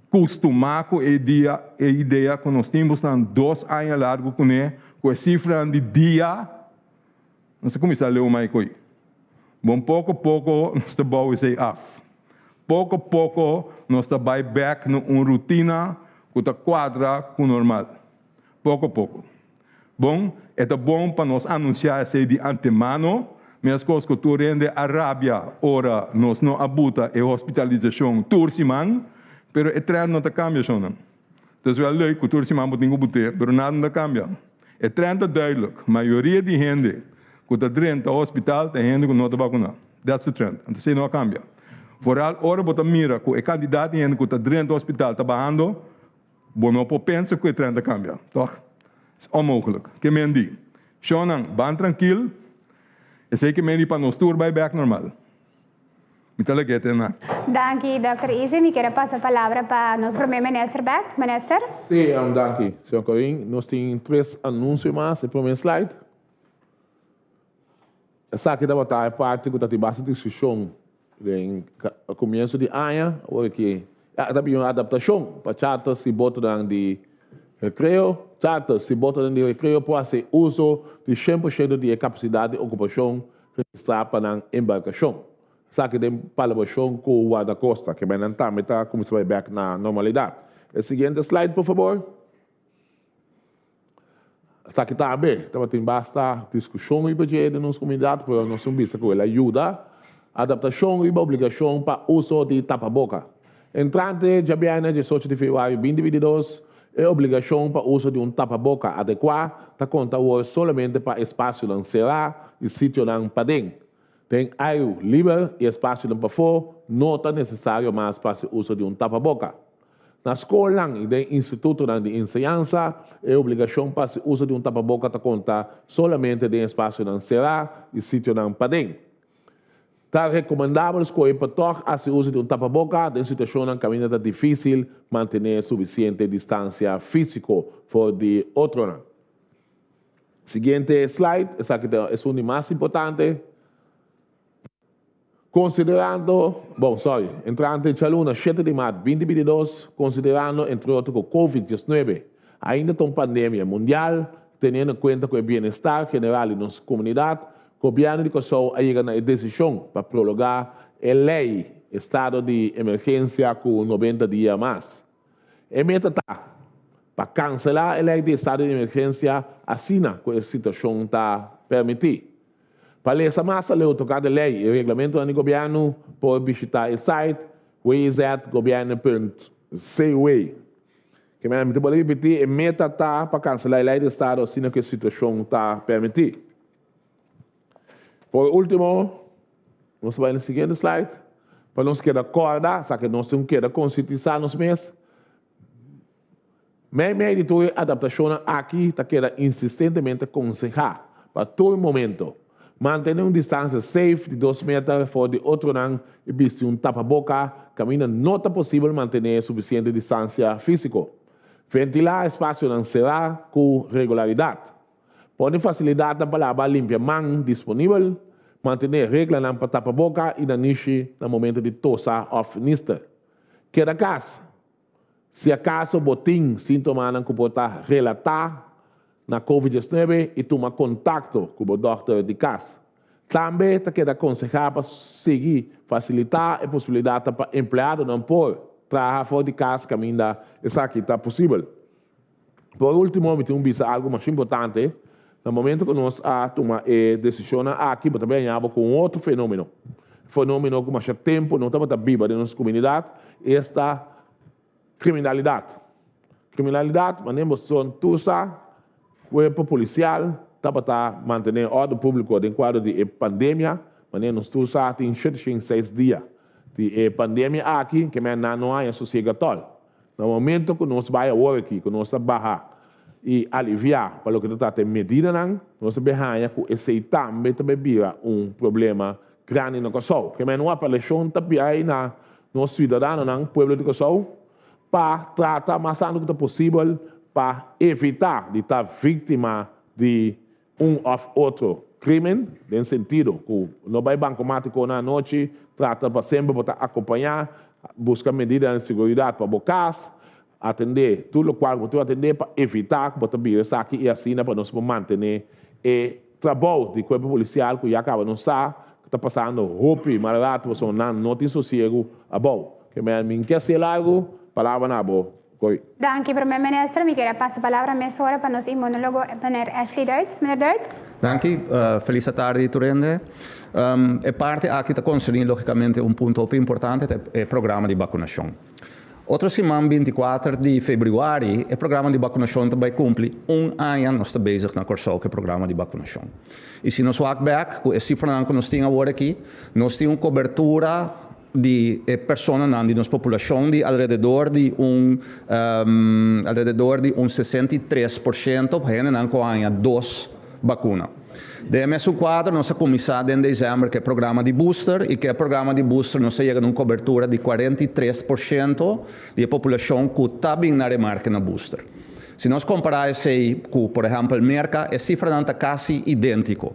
[SPEAKER 6] kustumá ku e dia, e idea ku nos tin bosnan dos aña largu kuné, ku e sifranan di dia, nos ta kuminsá leu mai ku ei. Bon poko poko nos ta bou esei af. Poko poko nos ta bai bek na un rutina ku ta kuadra ku normal. Poko poko. Bon, e ta bon pa nos anunsiá esei di antemano, meskos ku tur hende a rabia ora nos no a buta e hospitalisashon tur siman, pero e trend no ta kambia, shonnan. Ta wel leuk ku tur siman bo tin ku but'é, pero nada no ta kambia. E trend ta duidelijk, mayoria di hende ku ta drenta hospital ta hende ku no ta bakuná. That's the trend. Anto esei no a kambia. Vooral ora bo ta mira ku e kantidat di hende ku ta drenta hospital ta bahando, bo no por pensa ku e trend ta kambia, tòg? Es onmogelijk. Ke men di? Shonnan, ban trankil, esei ke men di pa nos tur bai bèk normal. Mi ta lag'é te na.
[SPEAKER 4] Danki, Dòkter Izzy. Mi kier a pasa palabra pa nos Prome Minister bek. Minister.
[SPEAKER 5] Sí, danki, señor Corin. Nos tin tres anuncio mas. E prome slide. Esaki tabata e parti cu ta tin basta discusion den comienzo di aña. Awor aki ta bin un adaptacion pa charters y botonan di recreo. Charters y botonan di recreo por haci uso di 100% di e capacidad di ocupacion Registrá pa nan embarkashon. Esaki den palabrashon ku Wardakosta, ke nan tambe ta kuminsá bai bèk na normalidat. E siguiente slide por fabor. Esaki tambe tabatin basta diskushon riba dje den nos komunidat, pero nos un bisa ku el a yuda adaptashon riba obligashon pa uso di tapaboka. Entrante djabièrnè 18 di febrüari 2022, e obligashon pa uso di un tapaboka adekuá ta konta awor solamente pa espasionan será i sitionan paden. Den airu liber i espasionan pafó no ta nesesario mas pa hasi uso di un tapaboka. Na skolnan i den institutonan di enseñansa, e obligashon pa hasi uso di un tapaboka ta konta solamente den espasionan será i sitionan paden. Ta rekomendabel skohe pa tòg hasi uso di un tapaboka den situashonnan kaminda ta difísil mantené sufisiente distansia físiko for di otronan. Siguiente slide, esaki ta esun di mas importante. Konsiderando, bon, sorry, entrante djaluna shete di mart 2022, konsiderando entre otro ku Covid 19 ainda ta un pandemia mundial, teniendo en kuenta ku e bienestar general di nos komunidat, Gobièrnu di Kòrsou a yega na e desishon pa prologá e lei estado di emergensia ku 90 dia mas. E meta ta pa kanselá e lei di estado di emergensia asina ku e situashon ta permití. Pa lesa mas aleu tokante lei i reglamentonan di gobièrnu por bishitá e site wzgobièrnu.cw. Ke manera mi ta bolbe ripití, e meta ta pa kanselá e lei di estado asina ku e situashon ta permití. Por último, nos ta bai na e siguiente slide, pa nos keda kòrda, sa ke nos tin ku keda konsientisá nos mes. Meimei di tur e adaptashonnan aki ta keda insistentemente konsehá pa tur momento mantené un distansia safe di 2 meter for di otronan i bisti un tapaboka kaminda no ta posibel mantené sufisiente distansia físiko. Ventilá espasionan será ku regularidat. Pone fasilidatnan pa laba limpia man disponibel. Mantené reglanan pa tapaboka i nanishi na momento di tosa òf nister. Keda kas. Si akaso bo tin síntomanan ku por ta relatá na Covid 19 i tuma kontakto ku bo dòkter di kas. Tambe ta keda konsehá pa sigui fasilitá e posibilidatnan pa empleadonan por traha for di kas kaminda esaki ta posibel. Por último, mi tin un bisa algu masha importante. Na momento ku nos a tuma e desishonnan aki, bo ta bin haña bo ku un otro fenómeno. Fenómeno ku masha tempu no tabata biba den nos komunidat, esta kriminalidat. Kriminalidat, manera bo son tur sa, kuerpo polisial tabata mantené òrdu públiko den kuadro di e pandemia, manera nos tur sa tin 706 dia di e pandemia aki, ke men nan no haña sosiega tòl. Na momento ku nos bai awor aki, ku nos ta baha i aliviá pa loke ta trata e medidanan, nos ta bin haña ku esei tambe ta bai bira un problema grandi na Kòrsou. Ke men un apelashon ta bai na nos siudadanonan, pueblo di Kòrsou, pa trata mas tantu ku ta posibel pa evitá di ta víktima di un òf otro krímen, den sentido ku no bai bankomátiko na anochi, trata pa semper bo ta akompañá, buska medidanan di seguridat pa bo kas, atendé tur lokual ku bo tin atendé pa evitá ku bo ta bira esaki i asina pa nos por mantené e trabou di kuerpo polisial ku ya kaba nos sa ku ta pasando hopi mal rato pasobra nan no tin sosiegu abou. Ke mi ke hasié largu, palabra na bo. Koi.
[SPEAKER 4] Danki, Prome Minister. Mi kier a pasa palabra mesora pa nos inmunologo meneer Ashley Duits. Meneer Duits.
[SPEAKER 7] Danki. Felis atardi tur hende. E parti aki ta konserní logikamente un punto hopi importante, ta e programa di bakunashon. Otro siman 24 di febrüari e programa di bakunashon ta bai kumpli un aña nos ta bezig na Kòrsou ku e programa di bakunashon. I si nos wak bèk ku e sifranan ku nos tin awor aki, nos tin un kobertura di e personanan di nos populashon di alrededor di un alrededor di un 63% hendenan ku a haña dos bakuna. Den e mesun kuadro nos a kuminsá den desèmber ku e programa di booster i ku e programa di booster nos a yega na un kobertura di 43% di e populashon ku ta bin na remarke na booster. Si nos kompará esei ku por ehèmpel Merka e sifranan ta kasi idéntiko.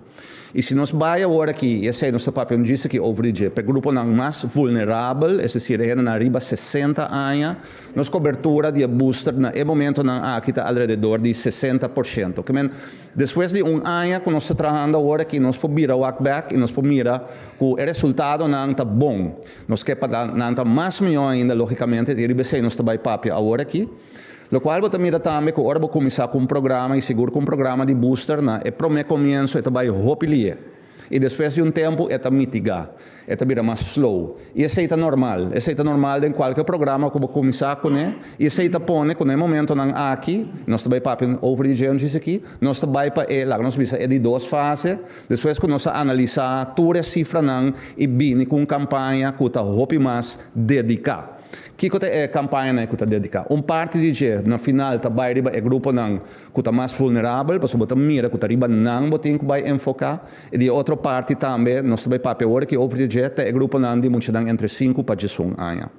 [SPEAKER 7] I si nos bai awor aki, i esei nos ta papia un djis aki over di dje, pa e gruponan mas vulnerabel, es desir e hendenan riba 60 aña, nos kobertura di e booster na e momentonan aki ta alrededor di 60%. Ke men, despues di un aña ku nos ta trahando awor aki, nos por bira wak bèk i nos por mira ku e resultadonan ta bon. Nos ke pa nan ta mas mihó ainda, lógikamente, i riba esei nos ta bai papia awor aki. Lokual bo ta mira tambe ku ora bo kuminsá ku un programa i sigur ku un programa di booster na e promé komienso e ta bai hopi lié i despues di un tempu e ta mitigá, e ta bira mas slow. I esei ta normal, esei ta normal den kualke programa ku bo kuminsá kuné i esei ta pone ku na e momentonan aki, nos ta bai papia over di dje un djis aki, nos ta bai pa e, laga nos bisa, e di dos fase, despues ku nos a analisá tur e sifranan i bini ku un kampaña ku ta hopi mas dediká. Kiko ta e kampañanan ku ta dediká? Un parti di dje na final ta bai riba e gruponan ku ta mas vulnerabel, pasobra bo ta mira ku ta riba nan bo tin ku bai enfoká. I di e otro parti tambe nos ta bai papia awor aki over di dje ta e gruponan di muchanan entre 5 pa 11 aña.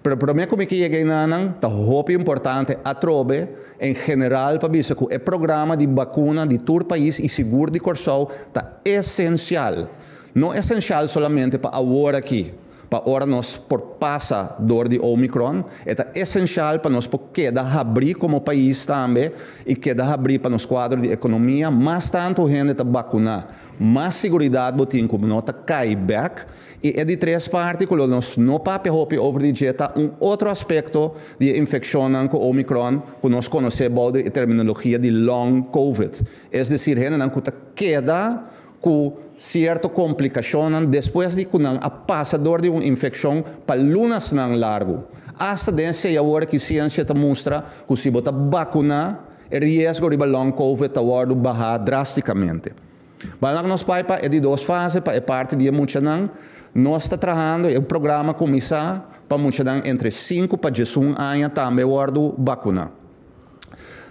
[SPEAKER 7] Pero promé ku mi ke yega einanan, ta hopi importante atrobe en general pa bisa ku e programa di bakuna di tur pais i sigur di Kòrsou ta esensial. No esensial solamente pa awor aki. Pa ora nos por pasa dor di Omicron, e ta esensial pa nos por keda habrí komo pais tambe i keda habrí pa nos kuadro di ekonomia. Mas tantu hende ta bakuná, mas siguridat bo tin ku no ta kai bèk. I e di tres parti ku lo nos no papia hopi over di dje ta un otro aspekto di e infekshonnan ku Omicron ku nos konosé bou di e terminologia di long covid. Es desir hendenan ku ta keda ku sierto komplikashonnan despues di ku nan a pasa dor di un infekshon pa lunasnan largu. Asta den esei awor ki siensia ta mustra ku si bo ta bakuná e riesgo riba long covid ta wòrdu bahá drástikamente. Balang nos bai pa e di dos fase pa e parti di e muchanan. Nos ta trahando e programa kuminsá pa muchanan entre 5 pa 11 aña tambe wòrdu bakuná.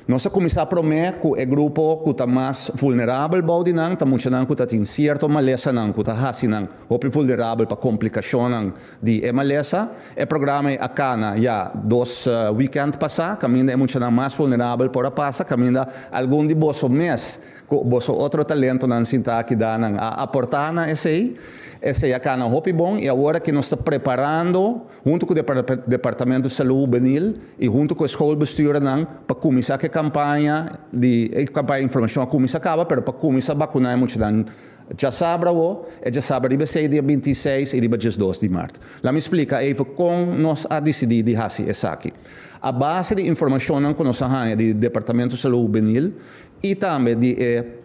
[SPEAKER 7] Nos a kuminsá promé ku e grupo ku ta mas vulnerabel bou di nan, ta muchanan ku ta tin sierto malesanan ku ta hasi nan hopi vulnerabel pa komplikashonnan di e malesa. E programa ei a kana ya dos wikènt pasá, kaminda e muchanan mas vulnerabel por a pasa, kaminda algun di boso mes Ku boso otro talentonan sintá aki da nan a aportá na esei. Esei a kana hopi bon i awor aki nos ta preparando huntu ku Departamento di Salú Hubenil i huntu ku e schoolbestuurnan pa kuminsá ku e kampaña di e kampaña di informashon a kuminsá kaba pero pa kuminsá bakuná e muchanan djasabra awo e djasabra riba esei dia 26 i riba 12 di mart. Laat mi splika even kon nos a disidí di hasi esaki. A base di informashonnan ku nos a haña di Departamento di Salú Hubenil i tambe di e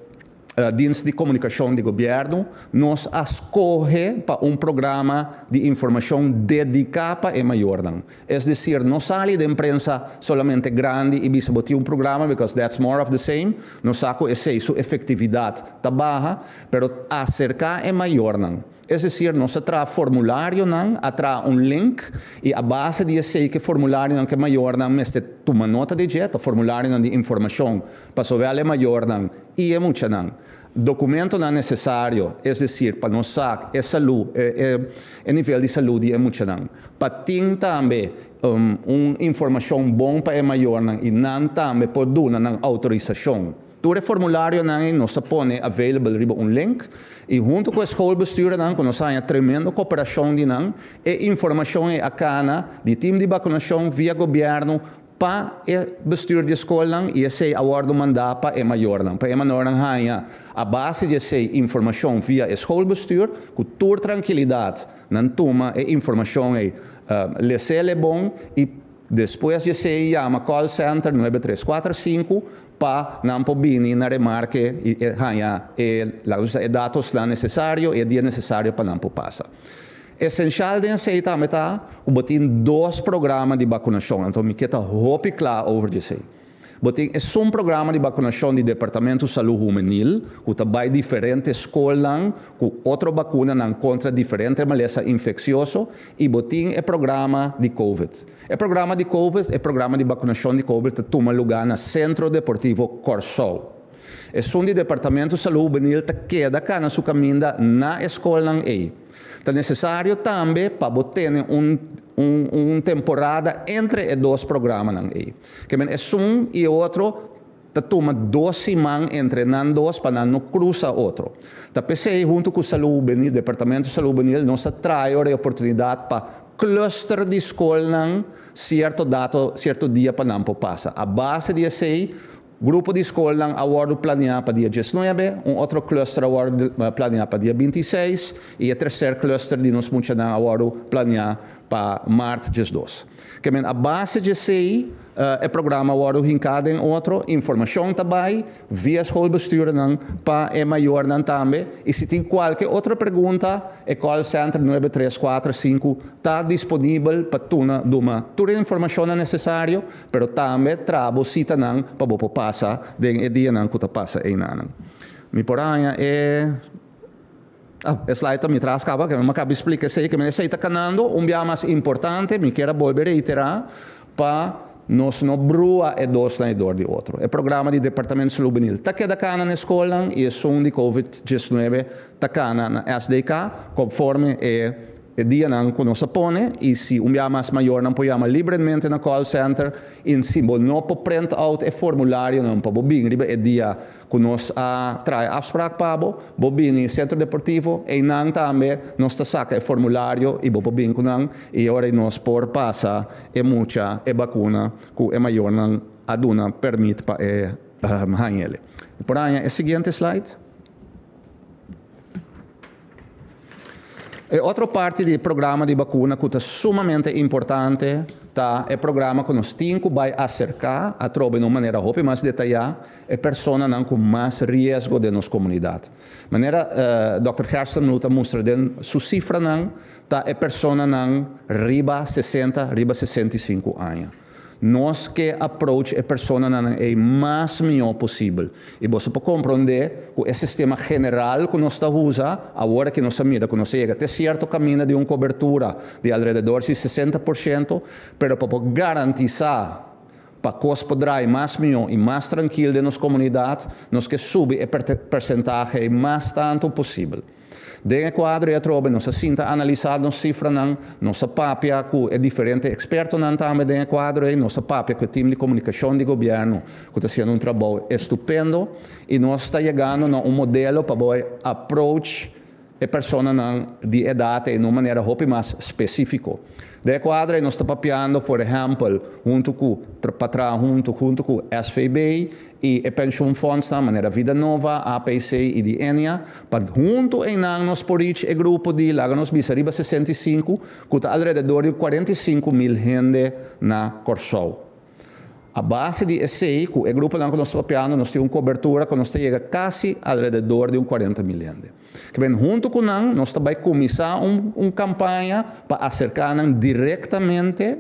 [SPEAKER 7] Dienst di Komunikashon di Gobièrnu, nos a skohe pa un programa di informashon dediká pa e mayornan. Es desir, no sali den prensa solamente grandi i bisa bo tin un programa, because that's more of the same. Nos sa ku esei su efektividat ta baha, pero aserká e mayornan. Es desir, nos a traha formularionan, a traha un link i a base di esei ku e formularionan ku e mayornan mester tuma nota di dje, ta formularionan di informashon pa sowel e mayornan i e muchanan. Dokumentonan nesesario, es desir, pa nos sa e salú, e nivel di salú di e muchanan. Pa tin tambe un informashon bon pa e mayornan i nan tambe por duna nan outorisashon. Tur e formularionan ei nos a pone available riba un link i huntu ku e schoolbestuurnan ku nos a haña tremendo koperashon di nan, e informashon ei a kana di tim di bakunashon via gobièrnu pa e bestuur di e skolnan i esei a wòrdu mandá pa e mayornan, pa e manornan haña a base di esei informashon via e schoolbestuur ku tur trankilidat nan tuma e informashon ei les'el e bon i Despues di esei yama call center 9345 pa nan por bini na remarke i haña e laga nos bisa e datosnan nesesario i e dia nesesario pa nan por pasa. Esenshal den esei tambe ta ku bo tin dos programa di bakunashon, anto mi ke ta hopi kla over di esei. Bo tin esun programa di bakunashon di Departamento Salú Humenil ku ta bai diferente skolnan ku otro bakunanan kontra diferente malesa infeksioso i bo tin e programa di Covid. E programa di Covid, e programa di bakunashon di Covid ta tuma lugá na Sentro Deportivo Kòrsou. Esun di Departamento Salú Hubenil ta keda kana su kaminda na e skolnan ei. Ta nesesario tambe pa bo tene un un temporada entre e dos programanan ei. Ke men esun i e otro ta tuma dos siman entre nan dos pa nan no krusa otro. Ta p'esei huntu ku Salú Hubenil, Departamento Salú Hubenil, nos a trae ora e oportunidat pa cluster di skolnan sierto dato, sierto dia pa nan por pasa. A base di esei, grupo di skolnan a wòrdu planeá pa dia 19, un otro cluster a wòrdu planeá pa dia 26 i e terser cluster di nos muchanan a wòrdu planeá pa mart 12. Ke men a base di esei e programa a wòrdu hinká den otro, informashon ta bai via schoolbestuurnan pa e mayornan tambe i si tin kualke otro pregunta e call center 9345 ta disponibel pa tuna duma tur e informashonnan nesesario pero tambe traha bo sitanan pa bo por pasa den e dianan ku ta pasa einanan. Mi por haña e. Ah, e slide ta mi tras caba, ke mi a caba di splica esey, ke esey ta canando. Un biaha mas importante, mi kier a bolbe reitera pa nos no brua e dosnan e dor di otro. E programa di Departamento Salud Hubenil ta keda cana na e scolnan y esun di Covid 19 ta cana na SDK conforme e. E dianan ku nos a pone i si un bia mas mayornan por yama libremente na call center i si bo no por print out e formularionan pa bo bin riba e dia ku nos a traha e afsprak pa bo, bo bini Centro Deportivo, einan tambe nos ta saka e formulario i bo por bin ku nan i e ora ei nos por pasa e mucha e bakuna ku e mayornan a duna permit pa e hañ'el. Por haña e siguiente slide. E otro parti di e programa di bakuna ku ta sumamente importante ta e programa ku nos tin ku bai aserká atrobe na un manera hopi mas detayá e personanan ku mas riesgo den nos komunidat. Manera dòkter Gerstenbluth a mustra den su sifranan ta e personanan riba sesenta, riba 65 aña. Nos ke approach e personanan ei mas mihó posibel. I boso por komprondé ku e sistema general ku nos ta usa awor aki nos a mira ku nos a yega te sierto kaminda di un kobertura di alrededor si 60%, pero pa por garantisá pa kos por drai mas mihó i mas trankil den nos komunidat, nos ke subi e persentahe ei mas tantu posibel. Den e kuadro ei atrobe nos a sinta analisá nos sifranan, nos a papia ku e diferente ekspertonan tambe den e kuadro ei, nos a papia ku e tim di komunikashon di gobièrnu ku ta hasiendo un trabou estupendo i nos ta yegando na un modelo pa bo approach e personanan di edat ei na un manera hopi mas spesífiko. Den e kuadro ei nos ta papiando por ehèmpel huntu ku pa traha huntu huntu ku SVB i e pensioenfondsnan manera Vida Nova, APC i di Ennia pa huntu einan nos por reach e grupo di laga nos bisa riba 65 ku ta alrededor di 45,000 hende na Kòrsou. A base di esei ku e gruponan ku nos ta papiando nos tin un kobertura ku nos ta yega kasi alrededor di un 40,000 hende. Ke men huntu ku nan nos ta bai kuminsá un kampaña pa aserká nan direktamente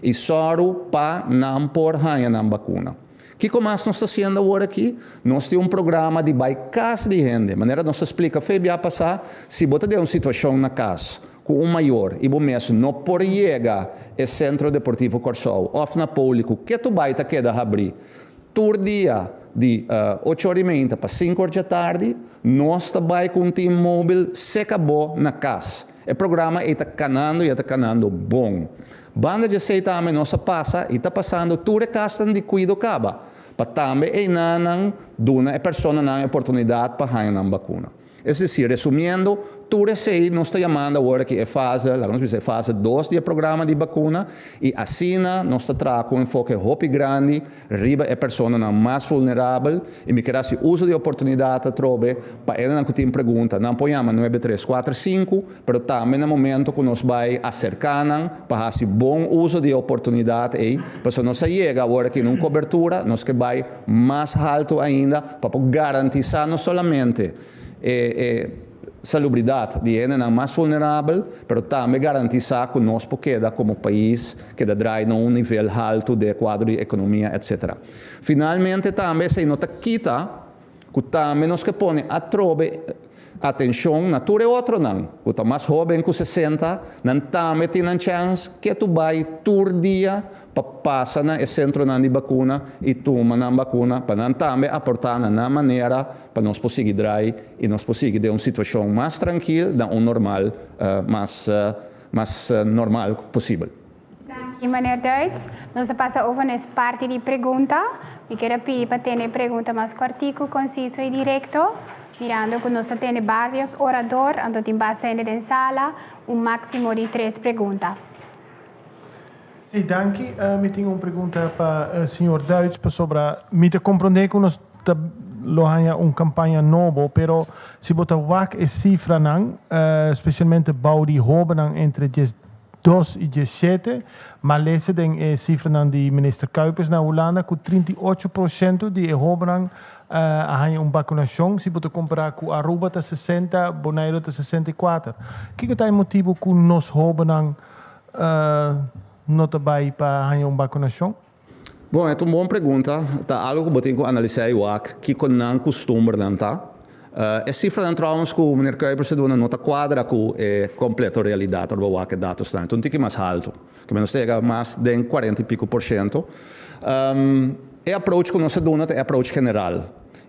[SPEAKER 7] i sòru pa nan por haña nan bakuna. Kiko mas nos ta hasiendo awor aki? Nos tin un programa di bai kas di hende. Manera nos a splika fe bia pasá, si bo ta den un situashon na kas ku un mayor i bo mes no por yega e Sentro Deportivo Kòrsou òf na Poli ku ketu bai ta keda habrí tur dia di ocho or i meinta pa sinku or djatardi, nos ta bai ku un tim móbil seka bo na kas. E programa ei ta kanando i e ta kanando bon. Banda di esei tambe nos a pasa i ta pasando tur e kasnan di kuido kaba pa tambe einanan duna e personanan e oportunidat pa haña nan bakuna. Es desir, resumiendo, tur esei nos ta yamando awor aki e fase, laga nos bisa e fase dos di e programa di bakuna i asina nos ta traha ku un enfoke hopi grandi riba e personanan mas vulnerabel i mi kier hasi uso di e oportunidat atrobe pa enanan ku tin pregunta nan por yama nuebe tres kuater sinku pero tambe na momento ku nos bai aserká nan pa hasi bon uso di e oportunidat ei pasobra nos a yega awor aki na un kobertura nos ke bai mas haltu ainda pa por garantisá no solamente e salubridat di hendenan mas vulnerabel, pero tambe garantisá ku nos por keda komo pais keda drai na un nivel haltu den e kuadro di ekonomia etsetera. Finalmente tambe esei no ta kita ku tambe nos ke pone atrobe atenshon na tur e otronan ku ta mas hóben ku 60, nan tambe tin nan chèns ketu bai tur dia pa pasa na e sentronan di bakuna i tuma nan bakuna pa nan tambe aportá na nan manera pa nos por sigui drai i nos por sigui den un situashon mas trankil dan un normal mas mas normal posibel.
[SPEAKER 4] Danki meneer Duits. Nos ta pasa over na es parti di pregunta. Mi kier a pidi pa tene e pregunta mas kortiku, konsiso i direkto. Mirando ku nos ta tene varios orador, anto tin basta hende den sala, un máksimo di tres pregunta.
[SPEAKER 8] Sí, danki. Mi tin un pregunta pa señor Duits pasobra mi ta comprende cu nos ta lo haña un campaña nobo, pero si bo ta wak e cifranan, specialmente bou di hobennan entre 12 y 17, m'a lesa den e cifranan di minister Kuipers na Hulanda cu 38% di e hobennan a haña un vacunacion, si bo ta compara cu Aruba ta 60, Bonaire ta 64. Kico ta e motibo cu nos hobennan no ta bai pa haña un vakunashon?
[SPEAKER 7] Bon, e ta un bon pregunta. Ta algu ku bo tin ku analisá i wak kiko nan kustumbernan ta. E sifranan trouwens ku meneer Kuipers a duna no ta kuadra ku e kompleto realidat ora bo wak e datosnan. E ta un tiki mas haltu, ke nos ta yega mas den 40 i piko por shento. E approach ku nos a duna ta e approach general.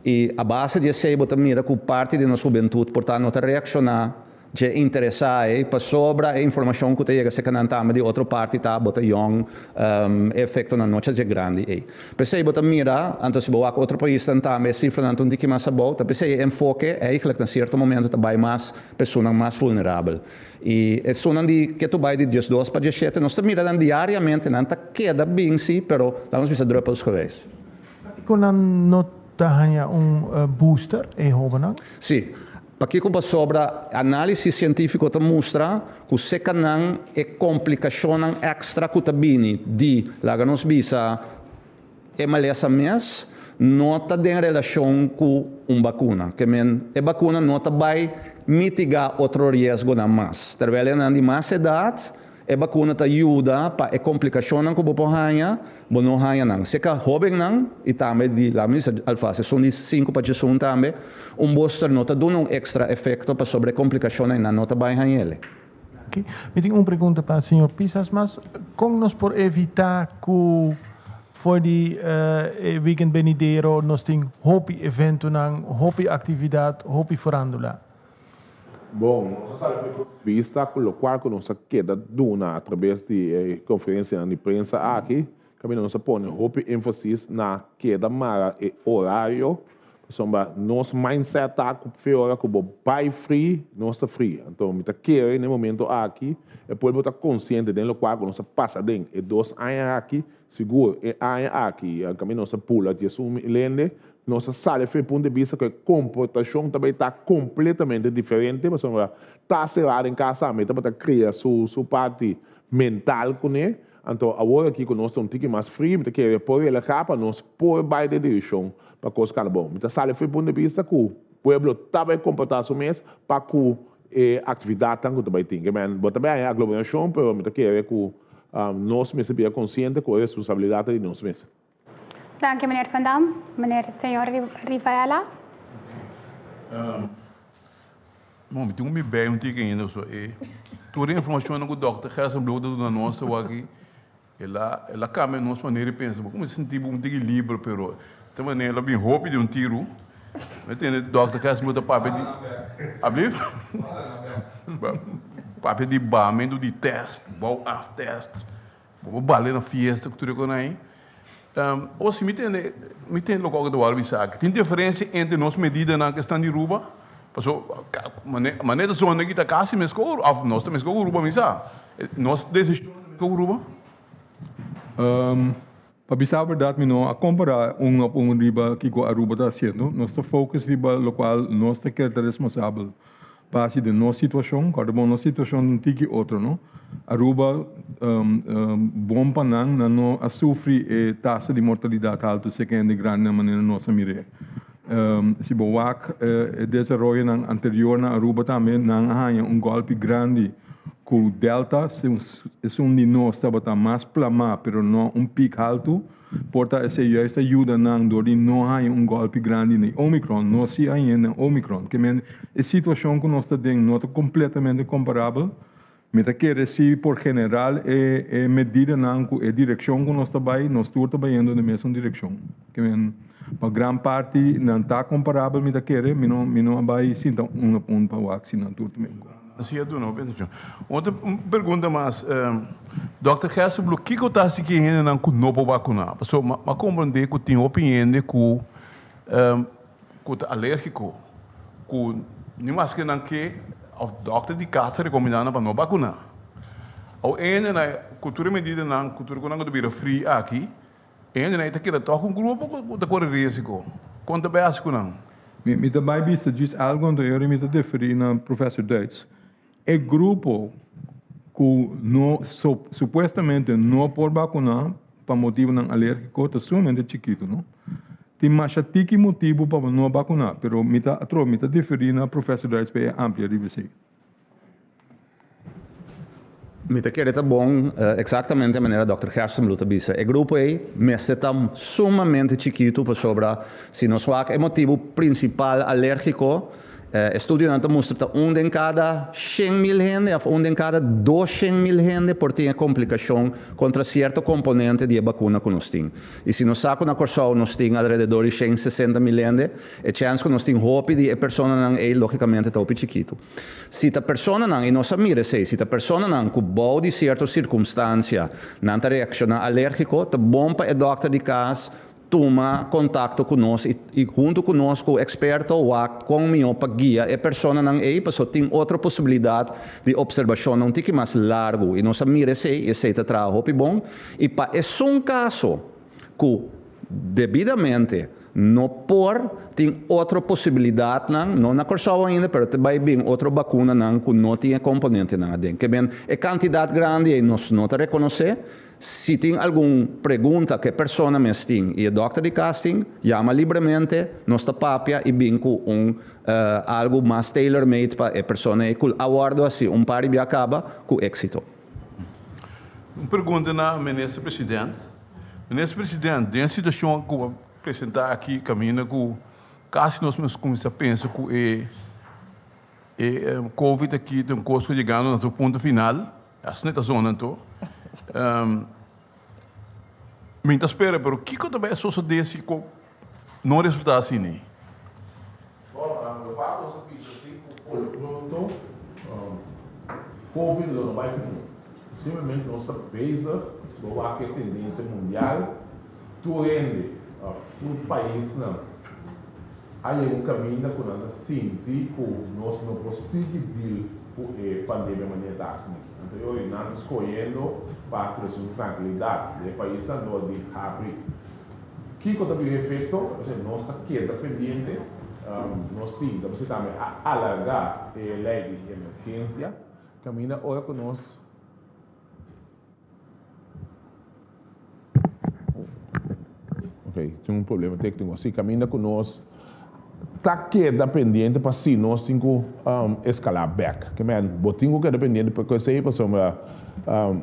[SPEAKER 7] I a base di esei bo ta mira ku parti di nos hubentut por ta no ta reakshoná. dje interesá ei pasobra e informashon ku ta yega serka nan tambe di otro parti ta bo ta yòn e efektonan no cha dje grandi ei. P'esei bo ta mira, anto si bo wak otro paisnan tambe e sifranan ta un tiki mas abou, ta p'esei e enfoke eigentlik na sierto momento ta bai mas pa esunnan mas vulnerabel. I esunnan di ke tu bai di diesdos pa diesshete nos ta mira nan diariamente, nan ta keda bin si, pero laga nos bisa druppelsgewijs.
[SPEAKER 8] Pakiko nan no ta haña un booster, e hóbennan?
[SPEAKER 7] Sí. Pakiko pasobra análisis sientífiko ta mustra ku sekanan e komplikashonnan èkstra ku ta bini di, laga nos bisa, e malesa mes, no ta den relashon ku un bakuna. Ke men, e bakuna no ta bai mitigá otro riesgonan mas. Terwel esnan di mas edat, E bakuna ta yuda pa e komplikashonnan ku bo por haña, bo no haña nan. Seka hóbennan i tambe di laga mi bisa alfas esun di sinku pa djesun tambe, un booster no ta duna un ekstra efekto pasobra e komplikashonnan ei nan no ta bai hañ'el.
[SPEAKER 8] Danki. Mi tin un pregunta pa señor Pisas mas. Kon nos por evitá ku for di e weekend benidero nos tin hopi eventonan, hopi aktividat, hopi farándula?
[SPEAKER 5] Bon, nos a sali for di punto di bista ku lokual ku nos a keda duna atrabes di e konferensianan di prensa aki, kaminda nos a pone hopi énfasis na keda mara e orario, pasobra nos mindset ta ku fe ora ku bo bai fri, nos ta fri. Anto mi ta kere na e momento aki e pueblo ta konsiente den lokual ku nos a pasa den e dos aña aki, Sigur, e aña aki, kaminda nos a pula djesun lende, nos a sali for e punto di bista ku e komportashon ta bai ta kompletamente diferente, pasobra ta será den kas tambe tabata kria su su parti mental kuné. Anto awor aki ku nos ta un tiki mas fri, mi ta kere por relahá pa nos por bai den direkshon pa kos kaba bon. Mi ta sali for e punto di bista ku pueblo ta bai komportá su mes pa ku e aktividatnan ku ta bai tin. Ke men, bo ta bai haña aglomerashon, pero mi ta kere ku Nos mester bira konsiente ku e responsabilidat ta di nos mes.
[SPEAKER 4] Danki meneer Van Dam. Meneer señor Rivaella.
[SPEAKER 9] Bon, mi tin ku mi bei un tiki ainda so e tur e informashonnan ku dòkter Gerstenbluth ta duna nos awor aki el a el a kambia nos manera di pensa. Bo kuminsá sinti bo un tiki liber pero ta manera el a bin hopi di un tiru. Mi tende dòkter Gerstenbluth ta papia di Ablief? Papia di bamentu di tèst, bou af tèst, bo por bale na fiesta ku tur e kosnan ei. O si mi tende, mi tende loke ta wòrdu bisa aki. Tin diferensia entre nos medidanan ku esnan di Aruba? Paso manera ta zona aki ta kasi meskos ku Aruba, òf nos ta meskos ku Aruba mi sa. Nos desishon ta meskos ku Aruba?
[SPEAKER 6] Pa bisa berdad mi no a compara un op un riba kico Aruba ta haciendo. Nos ta focus riba locual nos ta kere ta responsabel pa haci den nos situacion. Corda bon nos situacion ta un tiki otro no. Aruba bon pa nan, nan no a sufri e tasa di mortalidad halto seca hende grandi na manera nos a mir'e. Si bo wak e desaroyonan anterior na Aruba tambe nan a haña un golpi grandi ku Delta, esun di nos tabata mas plamá pero no un pik haltu, por ta esei juist a yuda nan dor di no haña un golpi grandi na e Omicron. Nos si a haña na Omicron. Ke men e situashon ku nos ta den no ta kompletamente komparabel. Mi ta kere si por general e e medidanan ku e direkshon ku nos ta bai, nos tur ta bayendo den mesun direkshon. Ke men pa gran parti nan ta komparabel mi ta kere, mi no mi no a bai sinta un op un pa wak si nan tur ta mesun kos.
[SPEAKER 9] Así a duna hopi atenshon. Otro pregunta mas, Dòkter Gerstenbluth, kiko ta hasi ki e hendenan ku no por bakuná? Pasobra mi a komprendé ku tin hopi hende ku ku ta alérgiko, ku ni maske nan ke òf dòkter di kas ta rekomendá nan pa no bakuná. Awor e hendenan ku tur e medidanan ku tur ku nan ku ta bira fri aki, e hendenan ei ta keda tòg un grupo ku ta kore risiko. Kon ta bai hasi ku nan?
[SPEAKER 6] Mi ta bai bisa djis algu anto e ora mi ta deferí na Professor Duits. E grupo ku no supuestamente no por bakuná pa motibunan alérgiko ta sumamente chikitu, no? Tin masha tiki motibu pa bo no bakuná, pero mi ta atrobe mi ta deferí na Professor Duits pa e amplia riba esei.
[SPEAKER 7] Mi ta kere ta bon eksaktamente manera Dòkter Gerstenbluth a bisa. E grupo ei mester ta sumamente chikitu pasobra si nos wak e motibu prinsipal alérgiko. Estudionan ta mustra ta un den kada 100.000 hende òf un den kada 200.000 hende por tin e komplikashon kontra sierto komponente di e bakuna ku nos tin. I si nos sa ku na Kòrsou nos tin alrededor di 160.000 hende, e chèns ku nos tin hopi di e personanan ei lógikamente ta hopi chikitu. Si ta personanan, i nos a mira esei, si ta personanan ku bou di sierto sirkumstansia nan ta reakshoná alérgiko, ta bon pa e dòkter di kas tuma kontakto ku nos i i huntu ku nos ku eksperto wak kon mihó pa guia e personanan ei paso tin otro posibilidat di opserbashonnan un tiki mas largu i nos a mira esei i esei ta traha hopi bon i pa esun kaso ku debidamente no por tin otro posibilidatnan no na Kòrsou ainda pero ta bai bin otro bakunanan ku no tin e komponentenan aden ke men e kantidat grandi ei nos no ta rekonosé. Si tin algun pregunta ku e persona mes tin i e dòkter di kas tin, yama libremente, nos ta papia i bin ku un algu mas tailor made pa e persona ei ku a wòrdu hasi un par di bia kaba ku éksito.
[SPEAKER 9] Un pregunta na Minister President. Minister President, den e situashon ku a presentá aki kaminda ku kasi nos mes kuminsá pensa ku e e covid aki ta un kos ku yegando na su punto final, Asina ta zona anto. Mi ta spera, pero kiko ta bai a sosode si ku no resulta asina?
[SPEAKER 5] Bon, lo cual nos a bisa si cu por lo pronto Covid lo no bai fin. Simplemente nos ta bezig, si bo wak e tendencia mundial, tur hende of tur paisnan a yega un caminda cu nan ta sinti cu nos no por sigui deal cu e pandemia manera ta haci aki. Anto e ora nan ta scoyendo pa trece un trankilidad den e paisnan dor di habri. Kico ta bira e efecto? Esei nos ta keda pendiente. Nos tin ta bisa tambe a alarga e ley di emergencia caminda ora cu nos. Ok, tin un problema técnico. Sí, caminda cu nos ta keda pendiente pa si nos tin cu escala bek. Ke men, bo tin cu keda pendiente pa esey pasobra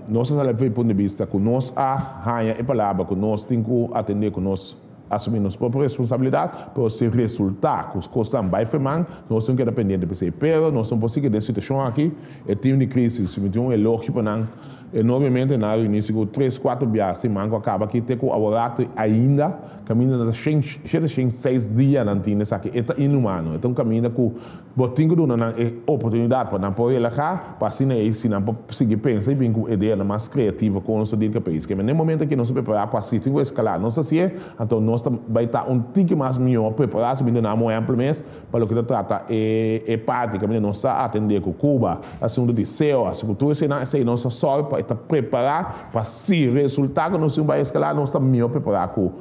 [SPEAKER 5] nos a sali for e punto di bista cu nos a haña e palabra cu nos tin cu atende cu nos asumi nos propio responsabilidad, pero si resulta cu cosnan bay feman, nos tin cu keda pendiente pa esey. Pero nos no por sigui den situacion aki, e team di crisis, si mi tin un elogio pa nan, enormemente nan a reuni sigur tres, cuatro bia siman cu a caba aki te cu aworato ainda caminda nan ta shen, shete shen seis dia nan tin esaki. E ta inhumano, e ta un caminda cu bo tin cu duna nan e oportunidad pa nan por relaha, pa asina ei si nan por sigui pensa y bin cu ideanan mas creativo con nos ta dirka pais. Keme n'e momento aki nos ta prepara pa si tin cu escala nos ta hacié, anto nos ta bay ta un tiki mas mihor prepara, si bin duna un ehempel mes, Pa loke ta trata e e parti kaminda nos ta atendé ku Cuba, asuntu di CEOAS, ku tur eseinan, esei nos ta sòrg pa e ta prepará pa si resultá ku nos tin un bai eskalá, nos ta mihó prepará ku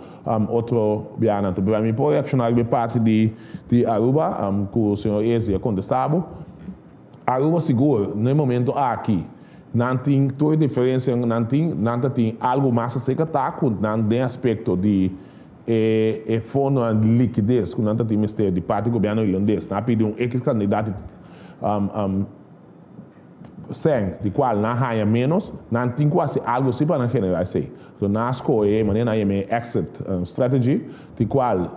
[SPEAKER 5] otro biahanan. Anto mi por reakshoná riba e parti di di Aruba ku señor Ezi a kontestá bo. Aruba sigur na e momento aki nan tin tur e diferensianan nan tin, nan ta tin algu mas aserka ta ku nan den aspekto di E e fondonan di likides ku nan ta tin mester di parti gobièrnu irlandes. Nan a pidi un ekis kandidat di sèn di kual nan haña ménos, nan tin ku hasi algu si pa nan generá esei. So nan a skohe e manera nan yama e exit strategy di kual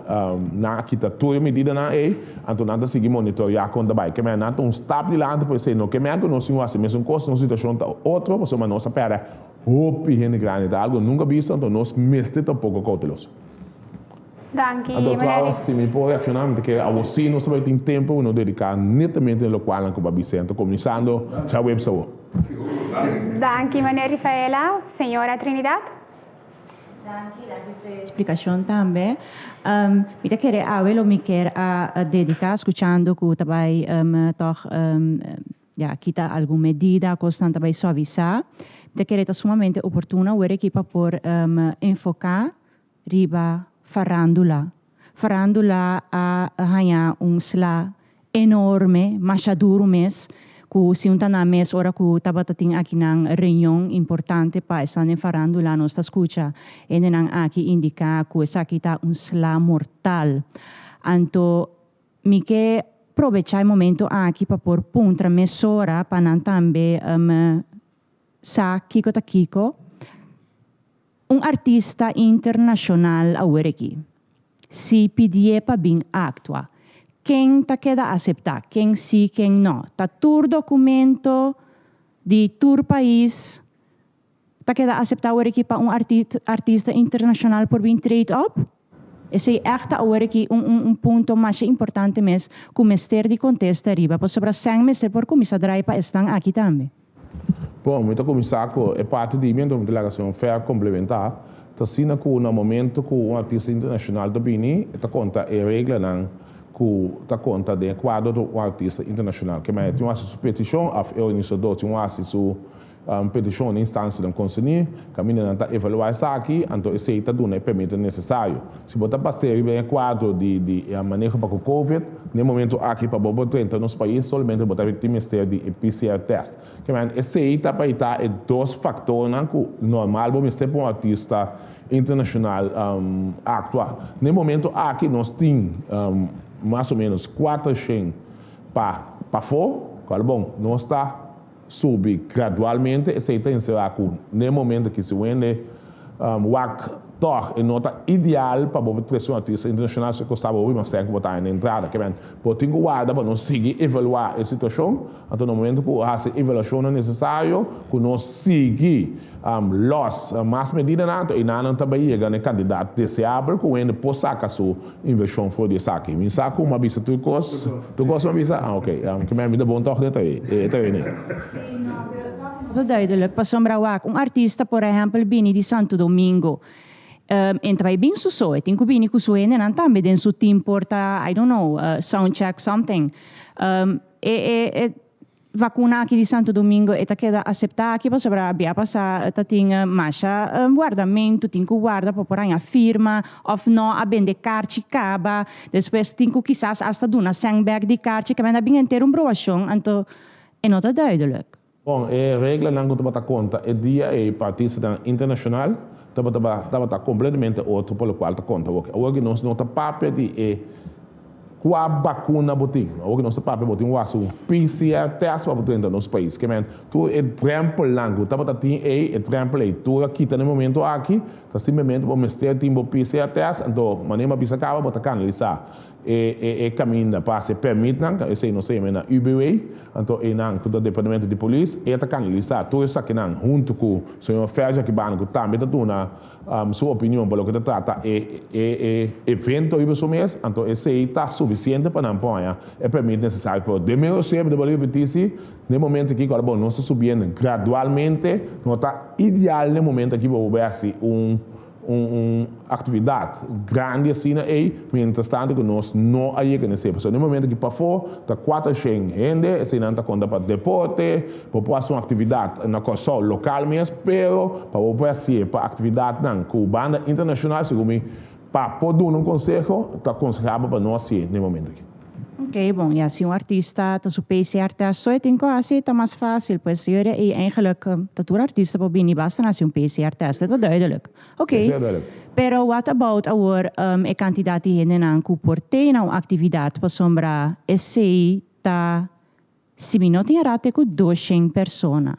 [SPEAKER 5] nan a kita tur e medidanan ei, anto nan ta sigui monitoreá kon ta bai. Kemey nan ta un stap dilanti pa esei no kemey ku nos tin ku hasi mesun kos, nos situashon ta otro pasobra nos a pèrdè Hopi hende grandi ta algo nunca bisto, anto nos mester ta poco cauteloso.
[SPEAKER 4] Danki,
[SPEAKER 5] Anto
[SPEAKER 4] meneer.
[SPEAKER 5] trouwens, si mi por reacciona, mi ta kere awor si nos ta bay tin tempo cu nos dedica netamente na locualnan cu ba bisa. Anto cuminsando djaweps awor.
[SPEAKER 4] Danki, meneer Rifaela. Señora Trinidad.
[SPEAKER 10] Danki, danki pa e explicacion tambe. Mi ta kere awe lo mi kier a dedica scuchando cu ta bay toch Ya, kita algun medida, kosnan ta bai suavisá. Mi ta kere ta sumamente oportuno awor aki pa por enfoká riba farándula. Farándula a haña un sla enorme, masha duru mes, ku si un ta na mes ora ku tabata tin akinan reunion importante pa esnan den farándula, nos ta skucha hendenan aki indiká ku esaki ta un sla mortal. Anto Mi ke probechá e momento aki pa por puntra mesora pa nan tambe sa kiko ta kiko. Un artista internashonal awer aki, si pidié pa bin aktua, Ken ta keda aseptá, ken sí, ken no. Ta tur dokumento di tur pais ta keda aseptá awor aki pa un artista internashonal por bin trade op? Esei ègt ta awor aki un un punto masha importante mes ku mester di kontesta riba, pasobra sèn mester por kuminsá drai pa esnan aki tambe.
[SPEAKER 5] Bon, mi ta kuminsá ku e parti di mi, anto mi ta laga señor Fer komplementá. Ta asina ku na momento ku un artista internashonal ta bini, e ta konta e reglanan ku ta konta den e kuadro di un artista internashonal. Ke manera tin un hasi su petishon òf e organisadó tin un hasi su petishon na instansianan konserní, kaminda nan ta evaluá esaki, anto esei ta duna e permito nesesario. Si bo ta pas'é riba e kuadro di di e maneho pa ku Covid, na e momento aki pa bo por drenta nos pais solamente bo ta tin mester di e PCR test. Ke men esei ta pa ita e dos faktornan ku normal bo mester pa un artista internashonal aktua. Na e momento aki nos tin mas o menos 400 pa pafó, kual bon nos ta subi gradualmente, esei ta enserá ku n'e momento ki si wende wak tòg e no ta ideal pa bo trese un artista internashonal si kosta bo hopi mas sèn ku bo ta haña na entrada. Ke men bo tin ku warda pa nos sigui evaluá e situashon, anto na momento ku hasi evaluashonnan nesesario ku nos sigui lòs mas medidanan anto enanan ta bai yega na e kantidat deseabel ku wende por saka su Inversion for di esaki. Mi sa cu m'a bisa tur cos. Tur cos m'a bisa? Ah, ok. Ke mi ta bon toch den ta e ta e ne.
[SPEAKER 10] Sí, no, pero toch no ta duidelijk. Pasobra wak, un artista por ehempel bini di Santo Domingo, en ta bai bin su so, e tin cu bini cu su hendenan tambe den su team por ta, I don't know, sound check something. E e e. Vakuna aki di Santo Domingo e ta keda aseptá aki pasobra bia pasá ta tin masha wardamentu, tin ku warda pa por haña firma òf nò a bende karchi kaba, despues tin ku kisas asta duna sèn bèk di karchi, kemey a bin henter un broashon, anto e no ta duidelijk.
[SPEAKER 5] Bon, e reglanan ku tabata konta e dia ei pa artistanan internashonal tabata tabata kompletamente otro pa lokual ta konta awor. Awor ki nos no ta papia di e Kua bakuna bo tin? Awor ku nos ta papia bo tin wak su PCR test pa bo drenta nos pais. Ke men tur e drempelnan ku tabata tin ei, e drempel ei tur a kita na e momento aki, ta simplemente bo mester tin bo PCR test, anto manera mi a bisa kaba bo ta kanalisá e e e kaminda pa hasi e permitnan, esei nos ta yama na UBW, anto einan ku ta departamento di polis e ta kanalisá tur esakinan huntu ku señor Ferja Kibana ku tambe ta duna su opinion pa loke ta trata e e evento riba su mes, anto esei ta sufisiente pa nan poña e permit nesesario. Pero den medio siempre ta bolbe ripití si, den momento aki ku ora bo nos ta subiendo gradualmente, no ta ideal den momento aki pa bo bai hasi un un un aktividat grandi asina ei, mientras tanto ku nos no a yega na esei. Pasobra den momento aki pafó ta 400 hende, eseinan ta konta pa deporte, Bo por hasi un aktividat na Kòrsou lokal mes, pero pa bo por hasié pa aktividatnan ku banda internashonal, segun mi, pa por duna un konseho, ta konsehabel pa no hasié na e momento aki.
[SPEAKER 10] Oké, bon, ya, si un artista ta su PCR test so e tin ku hasi, ta mas fásil. Pues yo diria ei eigenlijk ta tur artista por bini basta na hasi un PCR test, e ta duidelijk. Oké, pero what about awor e kantidat di hendenan ku por tei na un aktividat pasobra esei ta Si mi no tin a rate ku doshen persona,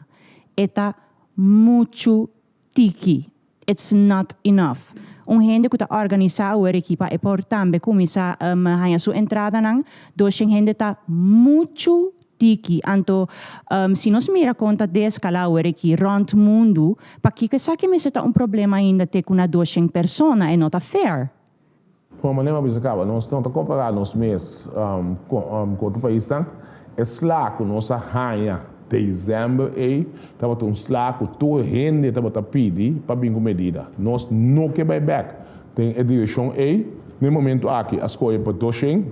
[SPEAKER 10] e ta muchu tiki. It's not enough. Un hende ku ta organisá awor aki pa e por tambe kuminsá haña su entradanan, doshen hende ta muchu tiki. Anto si nos mira kon ta deskalá awor aki rònt mundu, pakiko esaki mester ta un problema ainda te ku na doshen persona? E no ta fair.
[SPEAKER 5] Como manera mi a bisa caba, nos no ta compara nos mes cu otro paisnan. E sla cu nos a haña december ey tabata un sla cu tur hende tabata pidi pa bin cu medida. Nos no ke bay bek den e direccion ey. Na e momento aki a scoge pa doshen,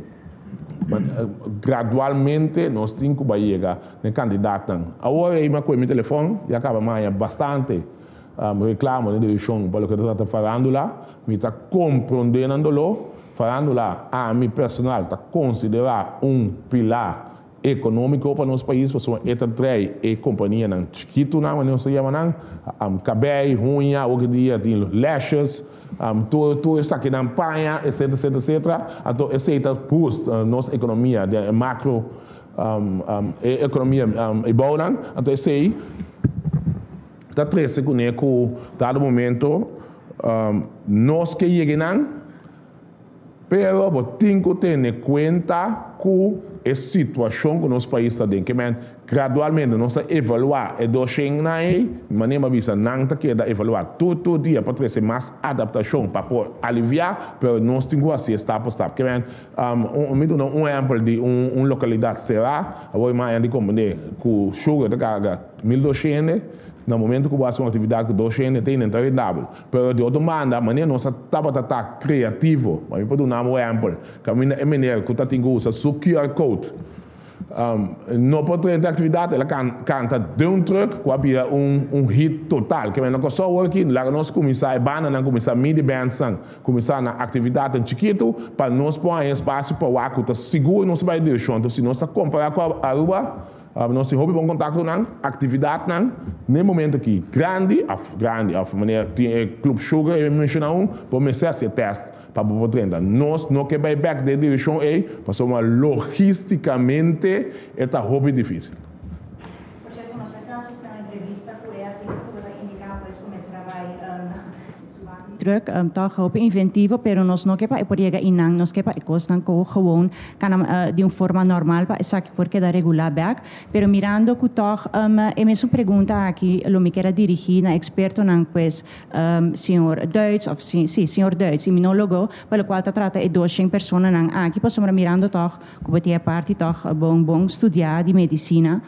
[SPEAKER 5] gradualmente nos tin cu bay yega na e candidatnan. Awor ey mi a coge mi telefon y a caba mi a haña bastante Reclamo den direccion pa loke ta trata farandula, mi ta comprende nan dolor. Farandula, ami personal ta considera un pilar economico pa nos pais pasobra e ta trae e companianan chikitonan, manera nos ta yama nan, cabey, huña, hopi dia tin lashes, tur esakinan paña, etcetera, etcetera, etcetera. Anto esey ta boost nos economia den e macro e economia e bounan. Anto esey Ta trese kuné ku dado momento nos ke yega einan, pero bo tin ku tene kuenta ku e situashon ku nos pais ta den. Ke men, gradualmente nos ta evaluá e doshennan ei, manera mi a bisa nan ta keda evaluá tur tur dia pa trese mas adaptashon pa por aliviá, pero nos tin ku hasié stap pa stap. Ke men, mi duna un ehèmpel di un lokalidat será, awor mi a di komprendé ku Sugar ta karga 1200 hende, na momento ku bo hasi un aktividat ku 200 hende ta inenta rendabel. Pero di otro banda, manera nos a tabata ta creativo, pa mi por duna un ehempel, caminda e meneer cu ta tin cu usa su QR code no por trae actividad, el a canta den un truck cu a bira un hit total. Ke men na Kòrsou awor aki, laga nos cuminsa, e bandanan cuminsa, midi bandsnan cuminsa na actividadnan chikitu pa nos por haña espacio pa wak cu ta sigur nos ta bai e direccion. Entonces si nos ta compara cu Aruba, Nos tin hopi bon kontaktonan, aktividatnan n'e momento aki grandi òf grandi òf manera tin e Club Sugar e menshoná un, bo mester hasi e tèst pa bo por drenta. Nos no ke bai bèk den e direkshon ei pasobra logístikamente e ta hopi difísil.
[SPEAKER 10] Por sierto, nos mester hasi un entrevista ku e artista ku bo ta indiká pues ku mester a bai Druk, toch hopi inventivo, pero nos no ke pa e por yega einan, nos ke pa e kosnan ko gewoon kana di un forma normal pa esaki por keda regulá bèk. Pero mirando ku tòg e mesun pregunta aki lo mi kier a dirigí na ekspertonan pues señor Duits òf si señor Duits imunólogo pa lokual ta trata e doshen personanan aki pasobra mirando tòg ku bo tin e parti tòg bon bon studiá di medisina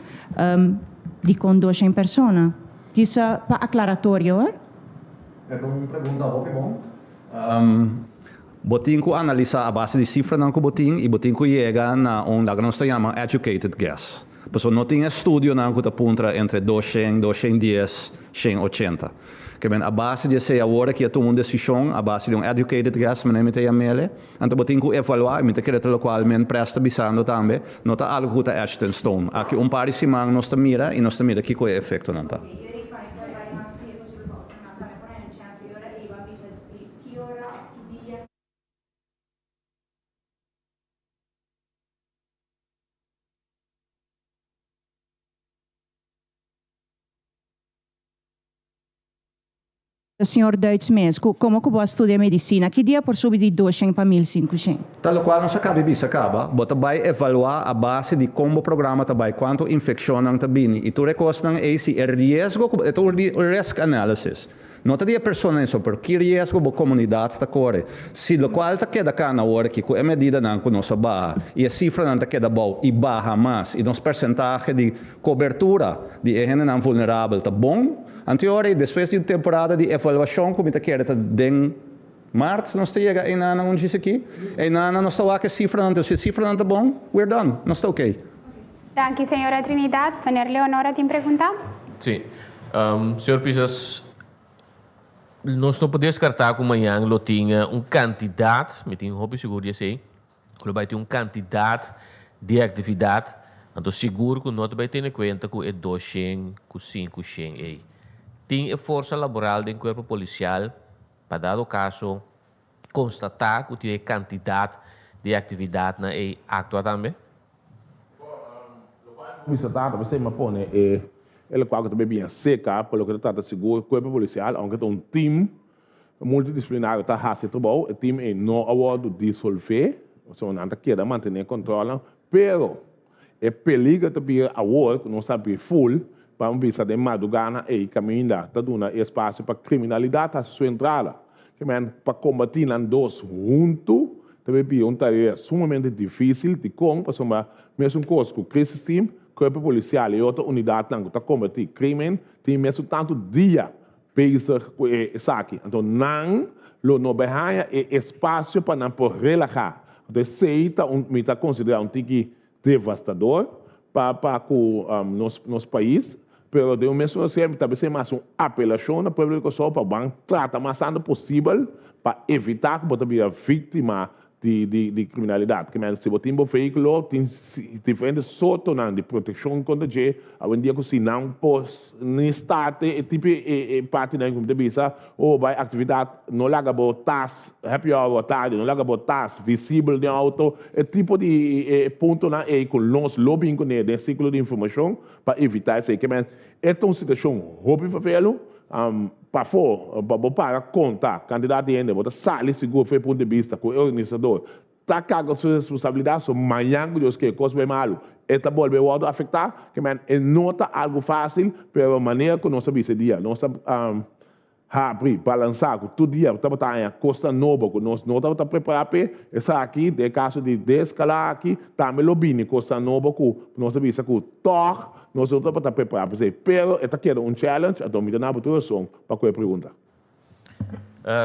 [SPEAKER 10] dikon doshen persona? Disa pa aklaratorio hoor.
[SPEAKER 7] E ta un pregunta hopi bon. Bo tin ku analisá a base di sifranan ku bo tin i bo tin ku yega na un laga nos ta yama educated guess. Pasobra no tin estudionan ku ta puntra entre 200, 210, 180. Ke men a base di esei awor aki a tuma un desishon a base di un educated guess manera mi ta yam'ele. Anto bo tin ku evaluá i mi ta kere ta lokual men pres ta bisando tambe no ta algu ku ta etched in stone. Aki un par di siman nos ta mira i nos ta mira kiko e efektonan ta.
[SPEAKER 10] Señor Duits mes, cu como cu bo a studia medicina, ki dia por subi di doshen pa 1500?
[SPEAKER 7] Ta locual nos a caba bisa caba, bo ta bay evalua a base di con bo programa ta bay, cuanto infeccionnan ta bini y tur e cosnan ey, si e riesgo cu, e ta un risk analysis, no ta di e persona eso, pero ki riesgo bo comunidad ta core. Si locual ta keda cana awor aki cu e medidanan cu nos a baha y e cifranan ta keda abou y baha mas y nos percentahe di cobertura di e hendenan vulnerabel ta bon, Anteora i despues di un temporada di evaluashon ku mi ta kere ta den mart nos ta yega einanan un djis aki. Einanan nos ta wak e sifranan, enton si e sifranan ta bon, we're done, nos ta oké.
[SPEAKER 4] Danki señora Trinidad. Meneer Leonora tin pregunta?
[SPEAKER 11] Sí. Señor Pisas, nos no por deskartá ku mañan lo tin un kantidat, mi tin hopi sigur di esei, Lo bai tin un kantidat di aktividat, anto sigur ku no ta bai tene kuenta ku e 200 ku 500 ei. Tin e forsa laboral den kuerpo polisial pa dado kaso konstatá ku tin e kantidat di aktividatnan ei aktua tambe?
[SPEAKER 5] Bisa tata, p'esei mi a pone e lokual ku ta bai bien seka pa loke ta trata sigur kuerpo polisial, ounke ta un tim Multidisciplinario ta hasi e trabou, e team ei no a wordu disolvé, pasobra nan ta keda mantené controlnan, pero e peliger ta bira awor ku nos ta habri full pa un bisa den madruganan ei kaminda ta duna e espasio pa kriminalidat hasi su entrada. Ke men pa kombatí nan dos huntu ta bay bira un tarea sumamente difísil, dikon? Pasobra mesun kos ku crisis team, kuerpo polisial i otro unidatnan ku ta kombatí krimen tin mesun tantu dia Bezig ku e esaki. Anto nan lo no bai haña e espasio pa nan por relahá. Anto esei ta un, mi ta konsiderá un tiki devastador pa pa ku nos nos pais. Pero den un mesun esei mi ta bisa mas un apelashon na pueblo di Kòrsou pa ban trata mas tantu posibel pa evitá ku bo ta bira víktima di di di kriminalidat. Ke men si bo tin bo vehíkulo tin diferente sortonan di protekshon kontra dje. Awendia ku si nan por ni start e tipo e partinan ku mi ta bisa, oh bai aktividat no laga bo tas happy hour tardi, no laga bo tas visibel den outo. E tipo di e puntonan ei ku nos lo bin kuné den sirkulo di informashon pa evitá esei. Ke men e ta un situashon hopi vervelu. Pafó, pa bo para konta kantidat di hende, bo ta sali sigur for e punto di bista ku e organisador. ta karga su responsabilidat, so mañan ku Dios ke kos bai malu e ta bolbe wòrdu afektá, ke men e no ta algu fásil, pero manera ku nos a bisa e dia nos ta habri, balansá ku tur dia tabata haña kosnan nobo ku nos no tabata prepará p'e, esaki den e kaso di deskalá aki tambe lo bini kosnan nobo ku nos a bisa ku tòg nos no tabata prepará p'esei, pero e ta keda un challenge, anto mi ta na bo tur rason pa ku e pregunta.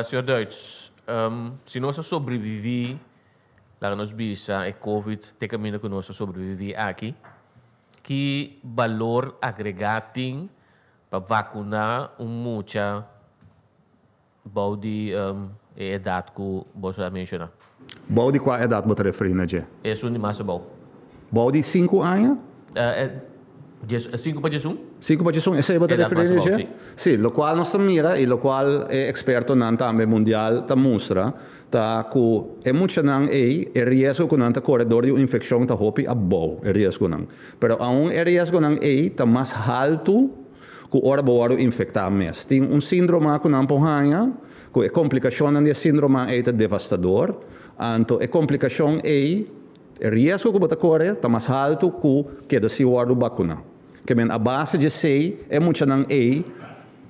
[SPEAKER 11] Señor Duits, si nos a sobreviví, laga nos bisa e covid te kaminda ku nos a sobreviví aki, ki balor agregá tin pa vakuná un mucha bou di e edat ku boso a menshoná?
[SPEAKER 7] Bou di kua edat bo ta referí na dje?
[SPEAKER 11] Esun di mas abou.
[SPEAKER 7] Bou di sinku aña?
[SPEAKER 11] Sinku pa diesun.
[SPEAKER 7] Sinku pa diesun, esei bo ta
[SPEAKER 11] Edat
[SPEAKER 7] referí
[SPEAKER 11] mas
[SPEAKER 7] na
[SPEAKER 11] abou,
[SPEAKER 7] dje?
[SPEAKER 11] si.
[SPEAKER 7] Si, lokual nos ta mira i lokual e ekspertonan tambe mundial ta mustra ta ku e muchanan ei e riesgo ku nan ta kore dor di un infekshon ta hopi abou, e riesgonan. Pero aun e riesgonan ei ta mas haltu ku ora bo wòrdu infektá mes. Tin un síndroma ku nan por haña ku e komplikashonnan di e síndroma ei ta devastador, anto e komplikashon ei, e riesgo ku bo ta kore ta mas haltu ku keda sin wòrdu bakuná. Ke men a base di esei e muchanan ei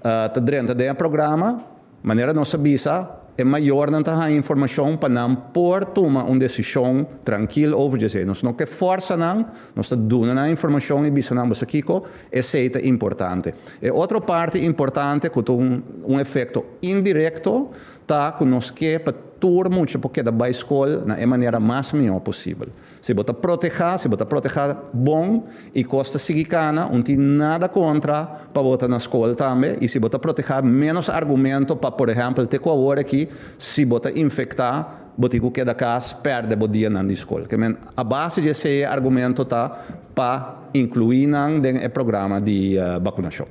[SPEAKER 7] ta drenta den e programa. Manera nos a bisa, e mayornan ta haña informashon pa nan por tuma un desishon trankil over di esei. Nos no ke fòrsa nan, nos ta duna nan informashon i bisa nan boso kiko, esei ta importante. E otro parti importante ku ta un efekto indirekto ta ku nos ke pa tur mucha por keda bai skol na e manera mas mihó posibel. Si bo ta protehá, si bo ta protehá bon i kos ta sigui kana, un tin nada kontra pa bo ta na skol tambe. I si bo ta protehá, ménos argumento pa, por ehèmpel, te ku awor aki, si bo ta infektá, bo tin ku keda kas, pèrdè bo dianan di skol. Ke men, a base di esei e argumento ta pa inkluí nan den e programa di bakunashon.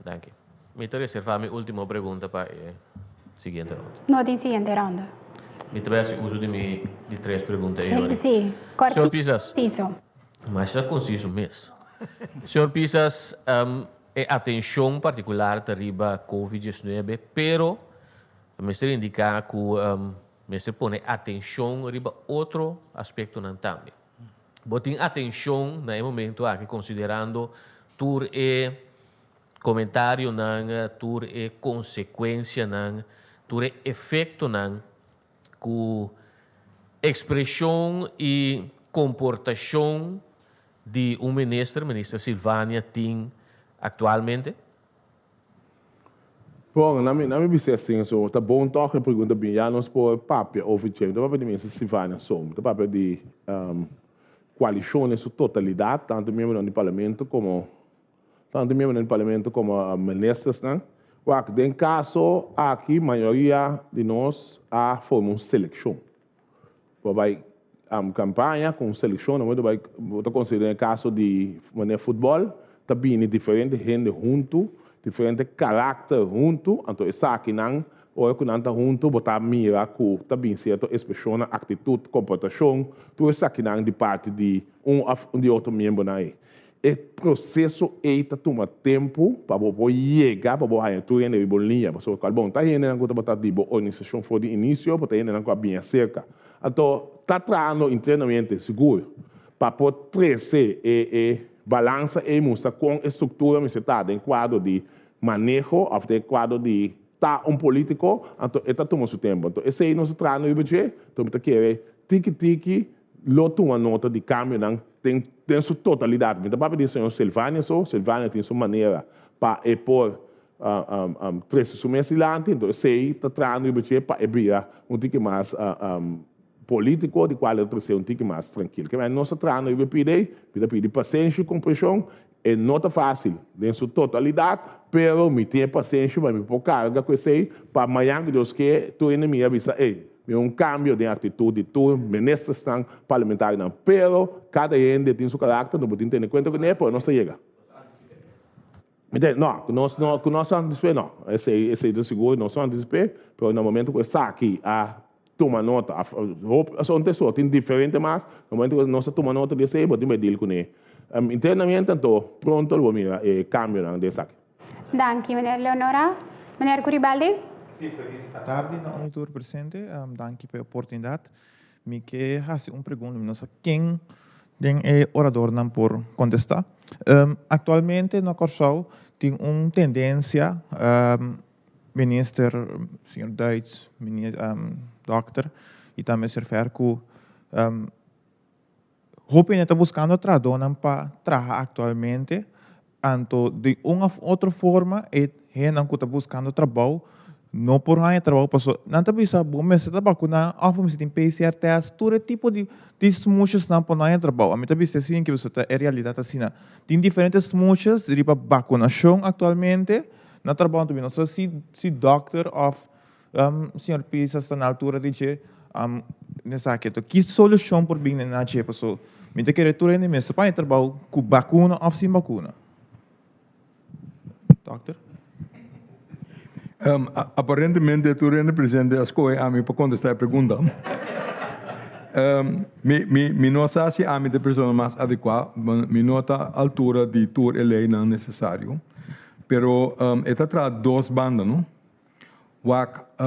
[SPEAKER 11] Danki. Mi ta reservá mi último pregunta pa e siguiente ronda.
[SPEAKER 4] No tin siguiente ronda.
[SPEAKER 11] Mi ta bai hasi uso di mi di tres pregunta ei ora.
[SPEAKER 4] Sí,
[SPEAKER 11] Señor Pisas.
[SPEAKER 4] Kortiso.
[SPEAKER 11] Masha konsiso mes. Señor Pisas, e atenshon partikular ta riba Covid diesnuebe, pero mester indiká ku mester pone atenshon riba otro aspektonan tambe. Bo tin atenshon na e momento aki konsiderando tur e Comentarionan, tur e consecuencianan, tur e efectonan cu expresion y comportacion di un minister, Minister Silvania, tin actualmente?
[SPEAKER 5] Bon, na mi, na mi bisa asin, so ta bon toch e pregunta bin, ya nos por papia over dje. Mi ta papia di Minister Silvania so, mi ta papia di coalicion den su totalidad, tanto miembronan di Parlamento como Tantu miembronan di parlamento komo ministersnan. Wak, den kaso aki mayoria di nos a forma un selekshon. Bo bai kampaña ku un selekshon, nan bo bai, bo ta konsidera den e kaso di manera futbòl, ta bini diferente hende huntu, diferente karakter huntu, anto esakinan ora ku nan ta huntu bo ta mira ku ta bin sierto ekspreshonnan, aktitut, komportashon, tur esakinan di parti di un òf di otro miembronan ei. E proseso ei ta tuma tempu pa bo por yega pa bo haña tur hende riba un liña. Pasobra cual bon ta hendenan cu tabata di bo organisacion for di inicio, bo ta hendenan cu a biña cerca. Anto ta trahando internamente sigur pa por trece e e balansa ei, mustra con e structura mester ta den cuadro di maneho of den cuadro di ta un politico, anto e ta tuma su tempo. Anto esey nos ta trahando riba dje, anto mi ta kere tiki tiki lo tuma nota di cambionan den den su totalidad. Mi ta papia di señor Silvania so, Silvania tin su manera pa e por trece su mes dilanti, enton esey ta trahando riba dje pa e bira un tiki mas politico, di cual e ta trece un tiki mas trankil. Ke manera nos ta trahando riba e pida ey, mi ta pidi pasenshi y comprension, e no ta facil den su totalidad, pero mi tin e pasenshi pa mi por carga cu esey pa mañan cu Dios ke tur hende mira bisa ey, Mi un cambio den actitud di tur ministersnan, parlamentarionan, pero cada hende tin su karakter, no bo tin tene cuenta cu ne, pero nos ta yega. Mi ta, no, cu nos no, cu nos anticip'é no, esey, esey ta sigur, nos no anticip'é, pero na momento cu esaki a tuma nota, a hopi, asunto eso, tin diferente mas, na momento cu nos a tuma nota di esey, bo tin bay deal cune. Internamente anto, pronto lo bo mira e cambionan den esaki.
[SPEAKER 4] Danki, meneer Leonora. Meneer Curibaldi?
[SPEAKER 12] Sí, felis atardi na un y tur presente. Danki pa e oportunidad. Mi ke hasi un pregunta, mi no sa ken den e oradornan por kontestá. Aktualmente na Kòrsou tin un tendensia, minister señor Duits, dòkter i tambe señor Fer ku hopi hende ta buskando trahadónan pa traha aktualmente, Anto di un of otro forma e hendenan ku ta buskando trabou no por haña trabou paso nan ta bisa bo mester ta bakuná òf bo mester tin PCR test tur e tipo di di smoesjesnan pa no haña trabou. Ami ta bisa esei ke pasobra ta e realidat asina. Tin diferente smoesjes riba bakunashon aktualmente na trabou anto mi no sa si si dòkter òf Señor Pisas ta na altura di dje nesaki. Anto ki solushon por bini na dje? Paso mi ta kere tur hende mester paña trabou ku bakuna òf sin bakuna. Dòkter?
[SPEAKER 6] Aparentemente tur hende presente a skohe ami pa kontestá e pregunta. Mi mi mi no sa si ami ta e persona mas adekuá, mi no ta altura di tur e leinan nesesario, pero e ta traha dos banda no. Wak,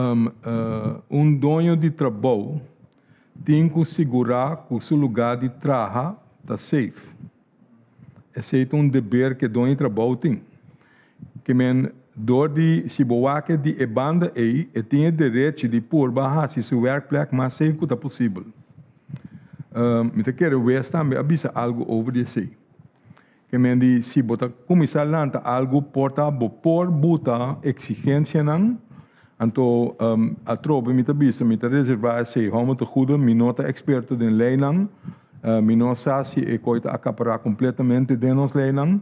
[SPEAKER 6] un doño di trabou tin ku sigurá ku su lugá di traha ta safe. Esei ta un deber ku e doño di trabou tin. Ke men, dor di si bo wak e di e banda ei, e tin e derechi di purba hasi su wèrkplek mas safe ku ta posibel. Mi ta kere Wes tambe a bisa algu over di esei. Ke men di si bo ta kuminsá lanta algu por ta bo por buta eksigensianan, anto atrobe mi ta bisa mi ta reservá esei hòmber te goede, mi no ta eksperto den leinan, mi no sa si e koi ta akapará kompletamente den nos leinan,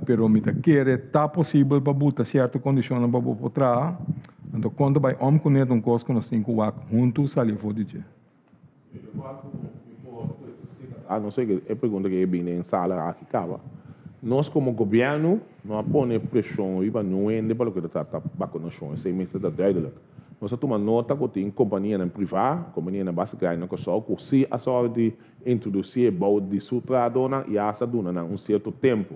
[SPEAKER 6] pero mi ta kere ta posibel pa buta sierto kondishonnan pa bo por traha, anto kon ta bai òm kuné ta un kos ku nos tin ku wak huntu sali afó di dje.
[SPEAKER 5] A no ser e pregunta ke e bini den sala aki kaba. Nos komo gobièrnu no a pone preshon riba niun hende pa loke ta trata bakunashon. Esei mester ta duidelik. Nos a tuma nota ku tin kompanianan privá, kompanianan basta grandi na Kòrsou ku si a sòru di introdusí e bou di su trahadónan i asta duna nan un sierto tempu.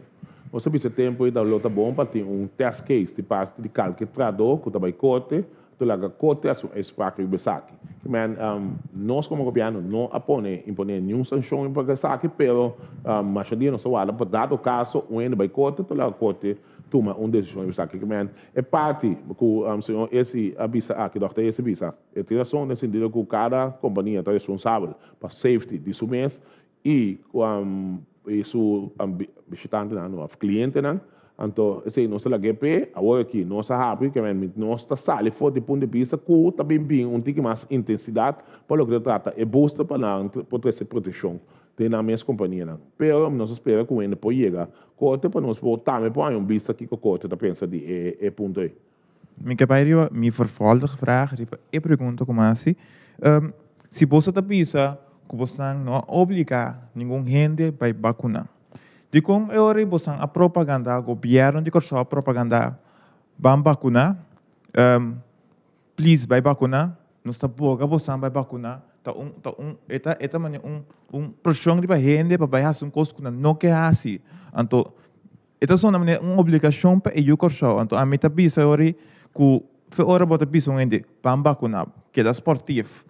[SPEAKER 5] Nos a bisa e tempu ei ta lo ta bon pa tin un test case di parti di kalke trahadó ku ta bai korte Tu laga kote a su uitspraak riba esaki. Men, nos komo gobièrnu no a pone, imponé niun sanshon riba esaki, pero masha dia nos ta warda pa dado kaso un hende bai kote, tu laga kote tuma un desishon riba esaki. Men, e parti ku señor Esi a bisa aki, dòkter Esi a bisa, e tin rason den sentido ku kada kompania ta responsabel pa safety di su mes i i su bishitantenan òf klientenan, anto esei nos ta lag'é p'e, awor aki nos a habri ke men nos ta sali for di punto di bista ku ta bin bin un tiki mas intensidat pa loke ta trata e booster pa nan por trese protekshon den nan mes kompanianan. Pero nos ta spera ku hende por yega korte pa nos por tambe por haña un bista kiko korte ta pensa di e punto ei.
[SPEAKER 12] Mi ke bai riba mi vervolgvraag riba e pregunta ku mi a hasi. Si boso ta bisa ku bosan no a obliga ningun hende bai bakuna, dikon e ora ei bosan a propaganda, gobièrnu di Kòrsou a propaganda ban bakuna, please bai bakuna, nos ta boga bosan bai bakuna, ta un ta un e ta e ta manera un un preshon riba hende pa bai hasi un kos ku nan no ke hasi. Anto E ta sona manera un obligashon pa e yu Kòrsou. Anto ami ta bisa ori ku fe ora bo ta bisa un hende ban bakuná, keda sportief,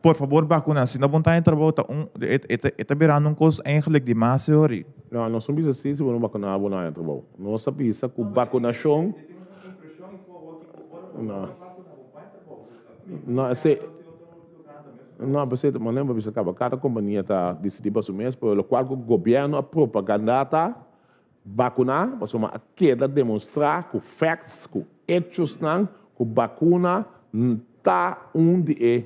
[SPEAKER 12] por fabor bakuná, si no bo no ta haña trabou ta un e ta birando un kos eigenlijk di mas e ori.
[SPEAKER 5] No, nos no bisa si si bo no bakuná bo no haña trabou. Nos ta bisa ku bakunashon no no esei. No, presidente, manera bo a bisa caba, cada compania ta dicidi pa su mes, pero locual cu gobierno a propaganda ta vacuna, pasobra a keda demonstra cu facts, cu hechosnan, cu vacuna ta un di e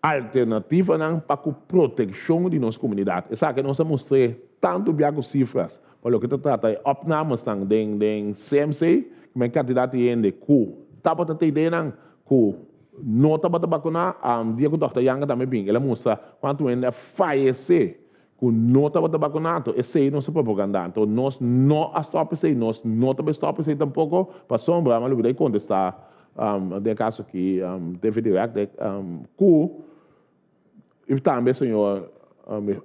[SPEAKER 5] alternativanan pa cu proteccion di nos comunidad. Esaki nos a mustr'e tanto bia cu cifras pa loke ta trata e opnamesnan den den CMC, cu e cantidad di hende cu tabata ta ideanan cu No tabata bakuná. Dia ku Dòkter Yanga tambe bin, el a mustra kuantu hende a fayesé ku no tabata bakuná. Anto esei nos a propagandá. Anto nos no a stòp esei, nos no ta bai stòp esei tampoko, pasobra mi a lubidá di kontestá den e kaso aki TV Direct ku i tambe señor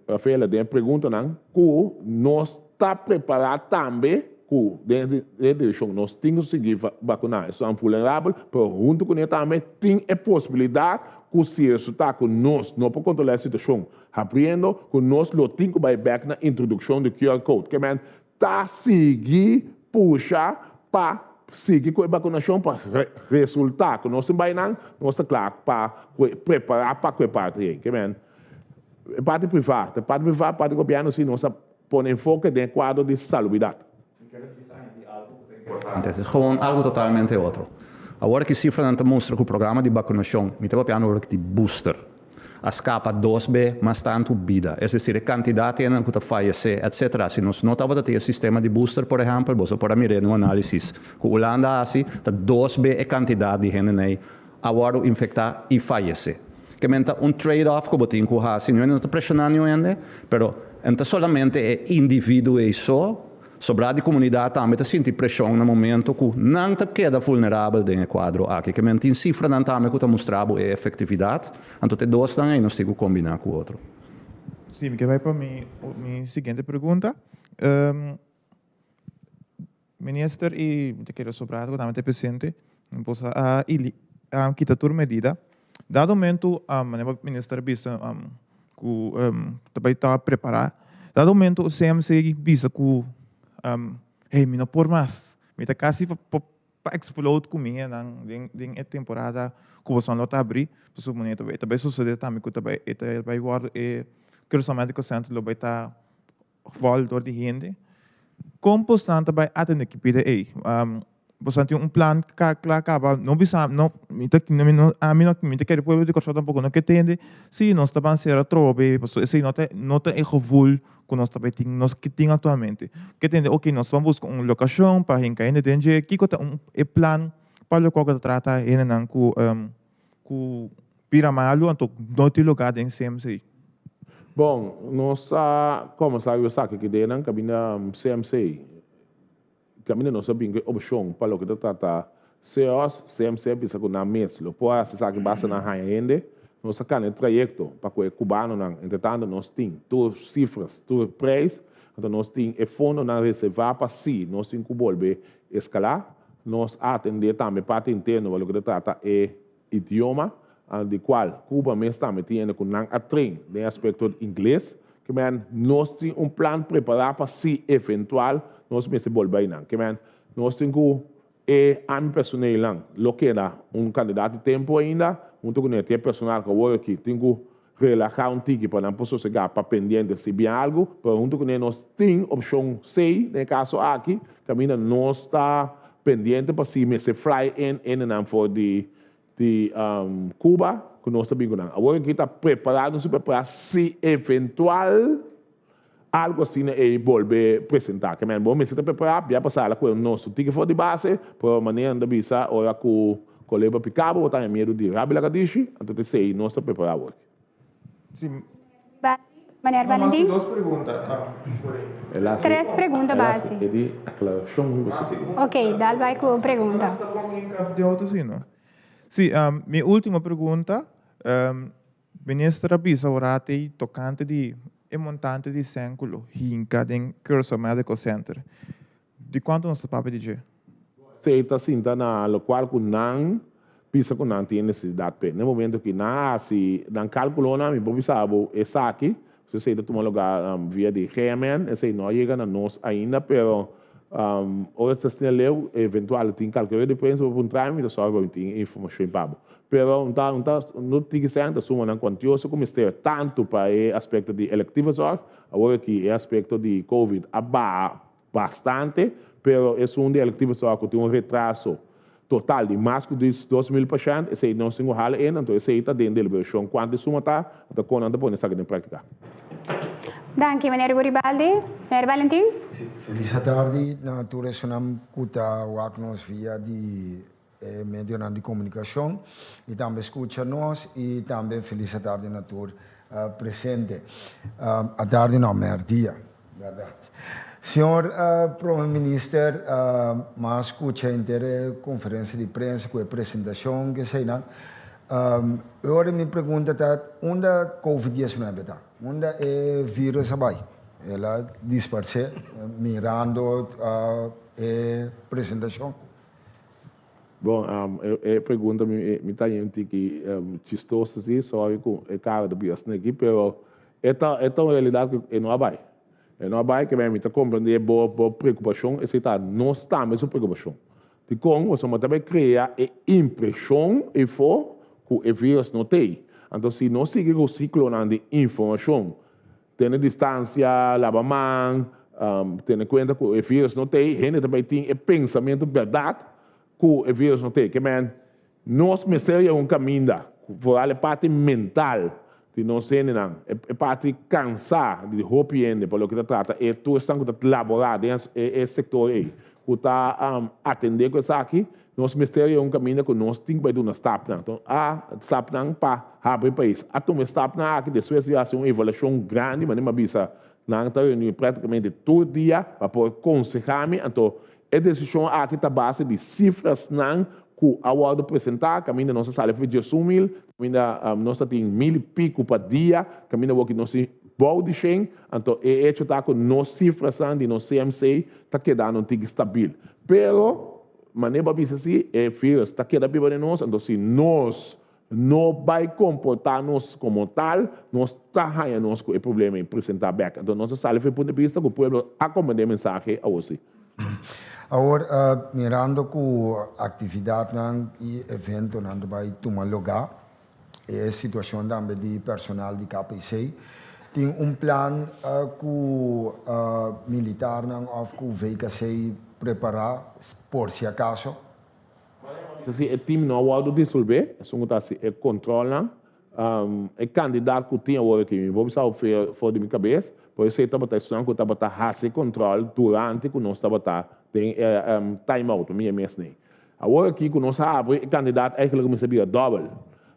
[SPEAKER 5] Rafaela den e preguntanan ku nos ta prepará tambe. ku den e direkshon nos tin ku sigui vakuná esnan vulnerabel, pero huntu kuné tambe tin e posibilidat ku si resultá ku nos no por kontrolá e situashon habriendo ku nos lo tin ku bai bèk na introdukshon di QR code. Ke men ta sigui pusha pa sigui ku e vakunashon pa resultá ku nos tin bai nan, nos ta kla pa prepará pa ku e parti ei. Ke men e parti privá, ta e parti privá, parti gobièrnu si nos a Pone enfoke den e kuadro di salubridat.
[SPEAKER 7] Mi kere bisa añadí algu ku ta importante. Ta gewoon algu totalmente otro. Awor ki sifranan ta mustra ku programa di bakunashon, mi ta papiando awor di booster, a skapa dos be mas tantu bida. Es desir, e kantidat hendenan ku ta fayesé, etsetera. Si nos no tabata tin e sistema di booster, por ehèmpel, boso por a mir'é den un análisis ku Hulanda a hasi, ta dos be e kantidat di hendenan a wòrdu infektá i fayesé. Ke men ta un trade off ku bo tin ku hasi. Niun hende no ta preshoná niun hende, pero en ta solamente e individuo ei so, sobrá di komunidat tambe ta sinti preshon na momento ku nan ta keda vulnerabel den e kuadro aki. Ke men tin sifranan tambe ku ta mustra bo e efektividat, anto te dosnan ei nos tin ku kombiná ku otro.
[SPEAKER 12] Sí, mi ke bai pa mi mi siguiente pregunta. Minister y mi ta kere sobrado cu tambe ta presente, boso a a kita tur medida. Dado momento, manera minister a bisa cu ta bay ta prepara, dado momento CMC bisa cu hey mi no por mas, mi ta casi pa explode cu mi hendenan den e temporada cu boso lo ta abri, pasobra e ta bay sucede tambe cu ta bay e ta bay wordo e Curaçao Medical Center lo bay ta Vol dor di hende. Kon bosan ta bai atende ki pida ei? Bosan tin un plan kla kaba? No bisa no mi ta mi no ami no mi ta kere pueblo di Kòrsou tampoko no ke tende si nos ta ban sera atrobe pasobra esei no ta no ta e gevoel ku nos ta bai tin nos ke tin aktualmente. Ke tende oke nos ban buska un lokashon pa hinka hende den dje kiko ta un e plan pa lokual ku ta trata hendenan ku ku bira malu anto no tin lugar den CMC.
[SPEAKER 5] Bon, nos a comenzá cu esaki ki den nan caminda CMC. Caminda nos a bin cu e opcion pa loke ta trata CEOS, CMC a bisa cu nan mes lo por haci esaki basta nan haya hende. Nos a cana e trayecto pa cu e cubanonan, entretanto nos tin tur cifras, tur prijs, anto nos tin e fondonan reserva pa si nos tin cu bolbe escala. Nos a atende tambe parti interno pa loke ta trata e idioma, di cual Cuba mes tambe tin hende cu nan a train den e aspecto di ingles. Ke men nos tin un plan prepara pa si eventual nos mester bolbe aynan. Ke men nos tin cu e ami personeelnan lo keda un cantidad di tempo ainda hunto cu e personal cu awor aki tin cu Relahá un tiki pa nan por sosegá pa pendiente si bin algu, pero huntu kuné nos tin opshon C den e kaso aki, kaminda nos ta pendiente pa si mester fly in hendenan for di di Cuba ku nos ta bin ku nan. Awor aki ta prepará, nos ta prepará si eventual algu asina ei bolbe presentá. Ke men bo mester ta prepará, bia pasá la ku nos un tiki for di base, pero manera nan ta bisa ora ku Koleba piká bo, bo ta haña miedu di Rabbi Lagadishi, anto ta esei nos ta prepará awor.
[SPEAKER 12] Sí.
[SPEAKER 4] Meneer Valentin?
[SPEAKER 12] Dos pregunta.
[SPEAKER 4] Tres pregunta basi.
[SPEAKER 5] E di aklarashon riba su pregunta.
[SPEAKER 4] Ok, dal bai ku pregunta.
[SPEAKER 12] Sí, mi último pregunta. Minister a bisa ora tei tokante di e montante di sèn ku lo hinka den Curaçao Medical Center. Di kuantu nos ta papia di dje?
[SPEAKER 5] Esei ta sinta na lokual ku nan bisa ku nan tin e nesesidat p'e. Na e momento ku nan a hasi nan kalkulonan, mi por bisa bo esaki, pasobra esei ta tuma lugá via di GMN, esei no a yega na nos ainda, pero ora ta asina leu, eventual tin kalkulo di prensa bo puntra mi, mi ta sòru pa mi tin e informashon pa bo. Pero un ta un ta no tin ki ser ta sumanan kuantioso ku mester tantu pa e aspekto di electieve zorg, awor aki e aspekto di covid a baha bastante, pero esun di electieve zorg ku tin un retraso total di mas ku 2000 pashènt, esei nos tin ku hala in, anto esei ta den deliberashon kuantu e suma ta, anto kon nan ta pone esaki den praktika.
[SPEAKER 4] Danki, meneer Guribaldi. Meneer Valentin?
[SPEAKER 13] Felis atardi na tur esunnan ku ta wak nos via di e medionan di komunikashon i tambe skucha nos i tambe felis atardi na tur presente. Atardi no, mèrdia, bèrdat. Señor Prome Minister, m'a skucha henter e konferensia di prensa ku e presentashon ku eseinan. E ora mi pregunta ta, unda Covid 19 ta? Unda e virus a bai? El a disparsé mirando e presentashon.
[SPEAKER 5] Bon, e pregunta mi ta haña un tiki chistoso si, sorry ku e kara ta bira asina aki, pero e ta un realidat ku e no a bai. E no a bai, ke mi ta komprendé bo preokupashon, esei ta nos tambe su preokupashon. Dikon, bo ta krea e impreshon efo ku e virus no tei. Anto, si nos sigui ku siklo di informashon, tene distansia, laba man, tene kuenta ku e virus no tei, hende tambe tin e pensamentu berdat ku e virus no tei. Ke men, nos mester un kaminda, vooral e parti mental di nos hendenan, e parti kansá di hopi hende, pa loke ta trata, e tur esnan ku ta laborá den e sektor ei, ku ta atendé ku esaki, nos mester un kaminda ku nos tin ku duna stapnan. Anto, a stapnan pa habri pais. A tuma stapnan aki, despues di hasi un evaluashon grandi, ma bisa, nan ta reuní práktikamente tur dia pa por konsehá mi. Anto, e desishon aki ta base di sifranan ku a wòrdu presentá, kaminda nos a sali for 11.000, kaminda nos tin mil i piku pa dia, kaminda ku nos bou di 100, anto e hecho ta ku nos sifranan di nos CMC ta kedando un tiki stabil. Pero, manera bo a bisa si, e virus ta keda biba den nos, anto si nos no bai komportá nos komo tal, nos ta haña nos ku e problema ei presentá bèk. Anto nos a sali for punto di bista ku pueblo a komprendé e mensahe awor si.
[SPEAKER 13] Awor, mirando ku aktividatnan i eventonan ta bai tuma lugá, e situashon tambe di personal di KPC, tin un plan ku militarnan òf ku VKC prepará por si akaso?
[SPEAKER 5] Si e team no a wòrdu disolvé, esun ku ta hasi e kontrolnan, e kandidat ku tin awor aki, mi por bisa for di mi kabes, por esei tabata esun ku tabata hasi kontrol durante ku nos tabata den time out, mi mes nei. Awor aki ku nos habri, e kandidat eigenlijk kuminsá bira dòbel.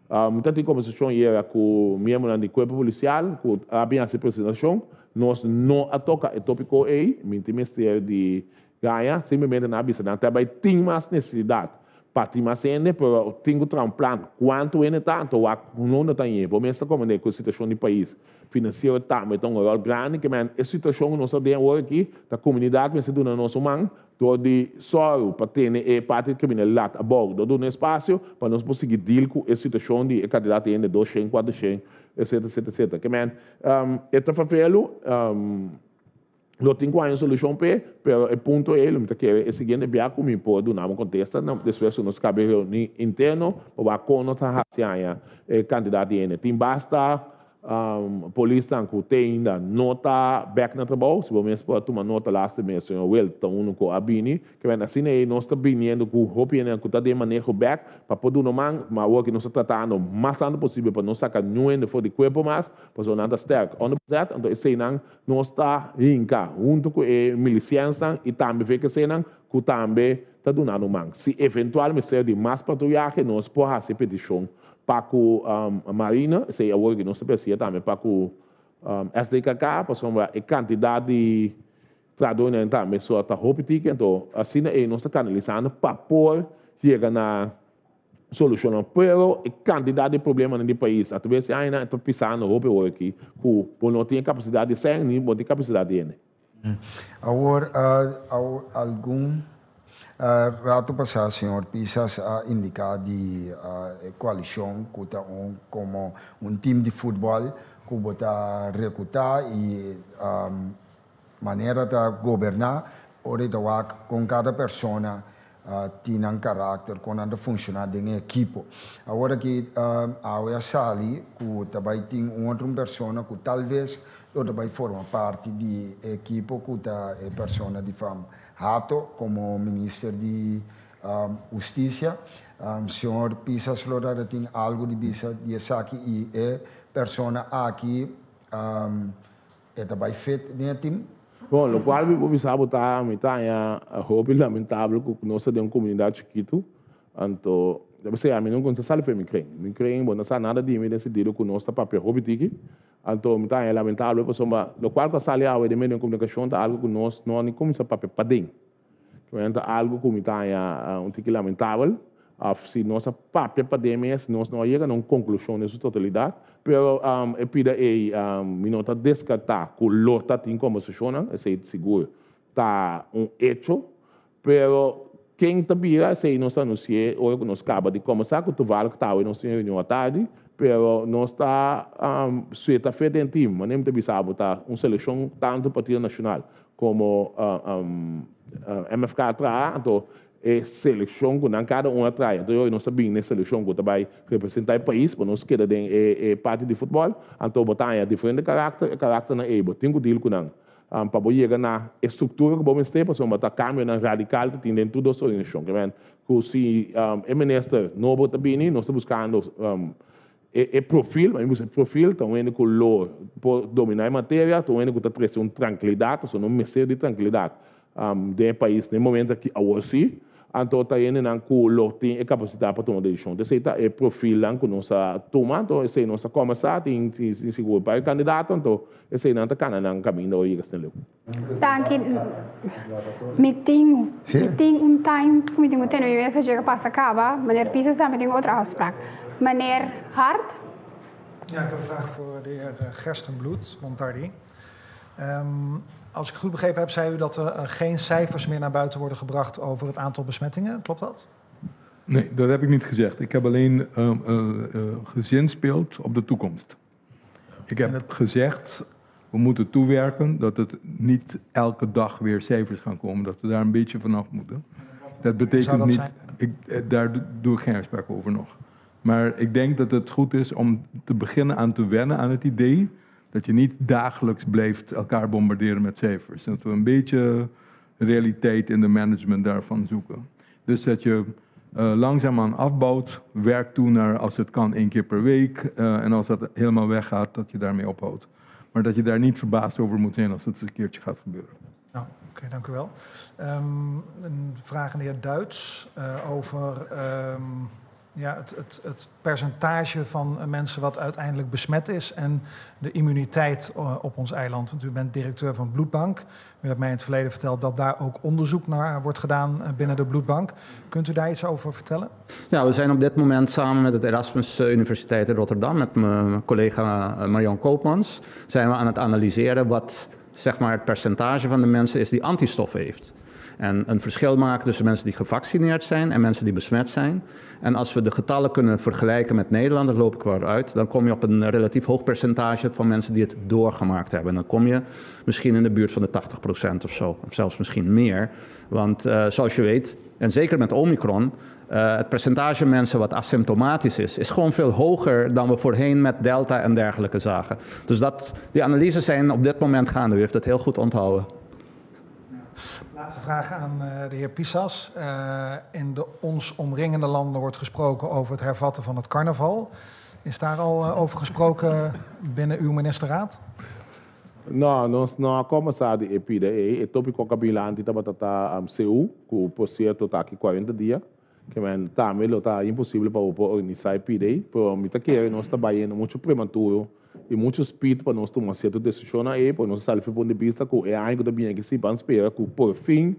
[SPEAKER 5] Mi tabatin kombersashon ayera ku miembronan di kuerpo polisial ku a bin hasi presentashon, nos no a toka e tópiko ei, mi tin mester di gaña, simplemente nan a bisa nan ta bai tin mas nesesidat pa tin mas hende, pero tin ku traha un plan kuantu hende ta, anto wak no ta ñe. Bo mes ta komprendé ku e situashon di pais finansiero tambe ta un ròl grandi, ke men e situashon ku nos ta den awor aki ta komunidat mester duna nos un man dor di sòru pa tene e parti di kriminalidat abou, dor duna espasio pa nos por sigui deal ku e situashon di e kantidat di hende, 200, 400, etcetera, etcetera, etcetera. Ke men e ta ferfelu, lo tin ku haña un solushon p'e, pero e punto ei lo mi ta kere e siguiente bia ku mi por duna un kontesta despues ku nos kabe reuní interno pa wak kon nos ta hasi haña e kantidat di hende. Tin basta polisnan ku te ainda no ta bèk na trabou, si bo mes por a tuma nota laatste mes señor Wild ta unu ku a bini, ke men asina ei nos ta biniendo ku hopi hende ku ta den maneho bèk pa por duna man, ma awor ku nos ta tratando mas tantu posibel pa no saka niun hende for di kuerpo mas, pasobra nan ta sterk onderbezet, anto eseinan nos ta hinka huntu ku e milisiansnan i tambe VKCnan ku tambe ta duna man. Si eventual mester di mas patruyahe, nos por hasi petishon pa ku Marina, esei awor ku nos ta persigue tambe pa ku SDKK, pasobra e kantidat di trahadónan tambe so ta hopi tiki, anto asina ei nos ta kanalisando pa por yega na solushon. Pero e kantidat di problemanan di pais, atraves di añanan ta pisando hopi awor aki ku bo no tin kapasidat di sèn ni bo no tin kapasidat di hende.
[SPEAKER 13] Awor, algun ratu pasá, señor Pisas a indiká di koalishon ku ta un komo un team di futbòl ku bo ta rekrutá i manera ta goberná, ora ta wak kon kada persona tin nan karakter, kon nan ta funshoná den e ekipo. Awor aki awe a sali ku ta bai tin un otro persona ku tal bes lo ta bai forma parti di e ekipo ku ta e persona di fam Hato komo minister di hustisia. Señor Pisas lo ta tin algu di bisa di esaki i e persona aki e ta bai fit den e team?
[SPEAKER 5] Bon, lokual mi por bisa bo ta mi ta haña hopi lamentabel ku nos ta den un komunidat chikitu, anto p'esei ami no ta sali for mi kren. Mi kren bo no sa nada di mi den sentido ku nos ta papia hopi tiki, anto mi ta haña lamentabel pasobra lokual ku a sali awe den medio di komunikashon ta algu ku nos no a ni kuminsá papia paden. Ta algu ku mi ta haña un tiki lamentabel. Òf si nos a papia pa den mes, nos no a yega na un konklushon den su totalidat. Pero e pida ei, mi no ta deskartá ku lo ta tin kombersashonnan, esei sigur ta un echo. Pero ken ta bira, esei nos ta anunsi'é ora ku nos kaba di kombersá ku toevallig ta awe nos tin reunion atardi. Pero nos ta sueta fe den tim, manera mi ta bisa bo, ta un selekshon tantu Partido Nashonal komo MFK a traha, anto e selekshon ku nan kada un a trae. Anto yoy nos ta bini na e selekshon ku ta bai representá e pais pa nos keda den e parti di futbòl. Anto bo ta haña diferente karakter, e karakternan ei bo tin ku deal ku nan pa bo yega na e struktura ku bo mester pasobra ta kambionan radikal ta tin den tur dos organisashon. Ke men ku si e minister nobo ta bini nos ta buskando e profil, mi buska e profil ta un hende ku lo por dominá e materia, ta un hende ku ta trese un trankilidat, pasobra no mester di trankilidat den e pais den e momento aki awor si, anto ta hendenan ku lo tin e kapasidat pa tuma desishon. Esei ta e profilnan ku nos a tuma, anto esei nos a kòmensá, tin sigur varios kandidato, anto eseinan ta kana nan kaminda ora yega asina leu.
[SPEAKER 4] Danki. Mi tin, mi tin un time ku mi tin ku tene mi mesa dje pasa kaba. Meneer Pisas tambe tin otro afspraak. Meneer Hart?
[SPEAKER 14] Ja, ik heb een vraag voor de heer Gerstenbluth, Montardi. Um, als ik goed begrepen heb, zei u dat er geen cijfers meer naar buiten worden gebracht over het aantal besmettingen. Klopt dat?
[SPEAKER 6] Nee, dat heb ik niet gezegd. Ik heb alleen um, uh, gezinspeeld op de toekomst. Ik heb gezegd, we moeten toewerken dat het niet elke dag weer cijfers gaan komen. Dat we daar een beetje vanaf moeten. Dat betekent dat niet, ik, eh, daar doe ik geen uitspraak over nog. Maar ik denk dat het goed is om te beginnen aan te wennen aan het idee dat je niet dagelijks blijft elkaar bombarderen met cijfers. Dat we een beetje realiteit in de management daarvan zoeken. Dus dat je langzaamaan afbouwt, werkt toe naar als het kan één keer per week. En als dat helemaal weggaat, dat je daarmee ophoudt. Maar dat je daar niet verbaasd over moet zijn als het een keertje gaat gebeuren.
[SPEAKER 14] Nou, oké, okay, dank u wel. Een vraag aan de heer Duits over ja, het percentage van mensen wat uiteindelijk besmet is en de immuniteit op ons eiland. Want u bent directeur van Bloedbank. U hebt mij in het verleden verteld dat daar ook onderzoek naar wordt gedaan binnen de Bloedbank. Kunt u daar iets over vertellen?
[SPEAKER 7] Ja, we zijn op dit moment samen met het Erasmus Universiteit in Rotterdam, met mijn collega Marion Koopmans, zijn we aan het analyseren wat zeg maar, het percentage van de mensen is die antistoffen heeft. En een verschil maken tussen mensen die gevaccineerd zijn en mensen die besmet zijn. En als we de getallen kunnen vergelijken met Nederland, dat loop ik wel uit, dan kom je op een relatief hoog percentage van mensen die het doorgemaakt hebben. En dan kom je misschien in de buurt van de 80% of zo, of zelfs misschien meer. Want zoals je weet, en zeker met Omicron, het percentage mensen wat asymptomatisch is, is gewoon veel hoger dan we voorheen met Delta en dergelijke zagen. Dus die analyses zijn op dit moment gaande. U heeft dat heel goed onthouden.
[SPEAKER 14] Laatste vraag aan de heer Pisas. In de ons omringende landen wordt gesproken over het hervatten van het carnaval. Is daar al over gesproken binnen uw ministerraad?
[SPEAKER 5] No, nos no a kombersá di e pida ei. E tópiko ku a bin lanti tabata ta CU, ku por sierto ta aki 40 dia. Ke men tambe lo ta imposible pa bo por organisá e pida ei. Pero mi ta kere nos ta bayendo muchu prematuro i muchu speed pa nos tuma sierto desishonnan ei, porque nos a sali for punto di bista ku e aña ku ta bini aki si ban spera ku por fin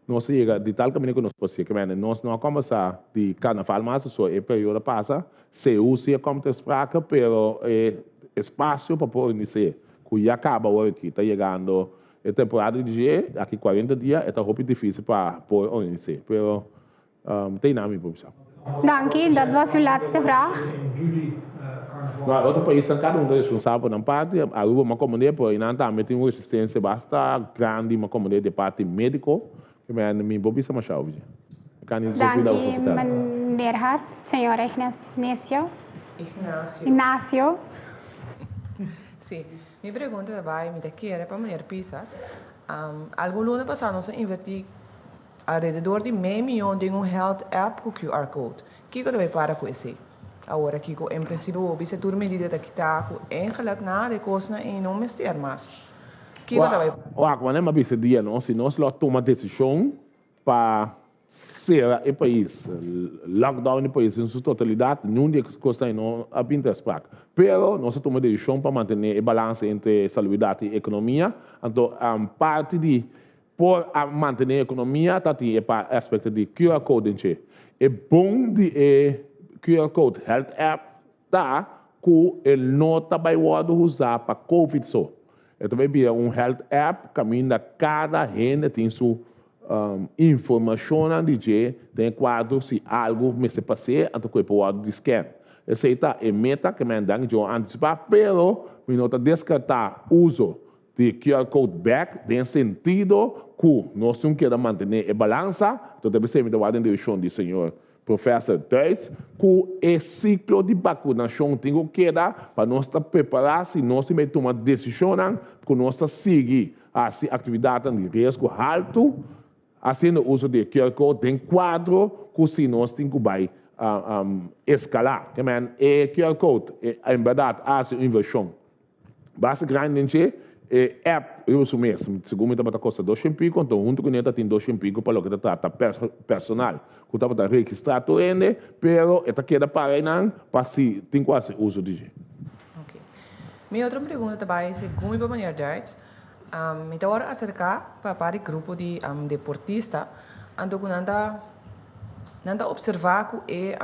[SPEAKER 5] nos a yega di tal kaminda ku nos por sier. Ke men nos no a kombersá di karnaval mas, pasobra e periodo a pasa. CU si a kom ter sprake, pero e espasio pa por organis'é ku ya kaba awor aki ta yegando e temporada di dje, aki 40 dia, e ta hopi difísil pa por organis'é. Pero te einan mi por bisa.
[SPEAKER 4] Danki, dat was uw laatste vraag.
[SPEAKER 5] No, e otro paisnan kada un ta responsabel pa nan parti. Aruba m'a komand'é, pero einan tambe tin un resistensia basta grandi m'a komand'é di e parti médiko. Mi por bisa masha over dje. Mi kan ni zoveel daarover
[SPEAKER 4] Danki,
[SPEAKER 5] vertellen.
[SPEAKER 4] meneer Hart. Señor Ignacio.
[SPEAKER 15] Ignacio.
[SPEAKER 4] Ignacio.
[SPEAKER 15] Sí. Mi pregunta ta bai, mi ta kere pa meneer Pisas. Algun luna pasá nos a invertí alrededor di mei miyon den un health app ku QR code. Kiko ta bai para ku esei? Awor aki ku en prinsipio bo bisa tur medida ta kitá ku eigenlijk nada e kosnan ei no mester mas. Kiko ta bai.
[SPEAKER 5] Wak, manera mi a bisa dia no, si nos lo a tuma desishon pa sera e pais, lockdown e pais den su totalidat, niun di e kosnan ei no a bin ter sprak. Pero nos a tuma desishon pa mantené e balansa entre salubridat i ekonomia, anto parti di Por a mantené e ekonomia ta tin e aspekto di QR code den dje. E bon di e QR Code Health App ta ku e no ta bai wòrdu usá pa Covid so. E ta bai bira un health app kaminda kada hende tin su informashonnan di dje den e kuadro si algu mester pas'é anto ku e por wòrdu di scan. Esei ta e meta ke men dan djo antisipá, pero mi no ta deskartá uso di QR code bèk den sentido ku nos tin keda mantené e balansa, anto ta bisei mi ta wak den direkshon di señor Professor Duits, ku e siklo di bakunashon tin ku keda pa nos ta prepará si nos tin bai tuma desishonnan ku nos ta sigui hasi aktividatnan di riesgo haltu hasiendo uso di e QR code den kuadro ku si nos tin ku bai eskalá. Ke men e QR code en bèrdat a hasi un invershon Base grandi den dje, e app riba su mes, segun mi tabata kosta dos shen piko, anto huntu ku ne ta tin dos shen piko pa loke ta trata personal ku tabata registrá tur hende, pero e ta keda para einan pa si tin ku hasi uso di dje.
[SPEAKER 15] Ok. Mi otro pregunta ta bai segun mi pa meneer Duits. Mi ta wòrdu aserká pa par di grupo di deportista, anto ku nan ta nan ta opservá ku e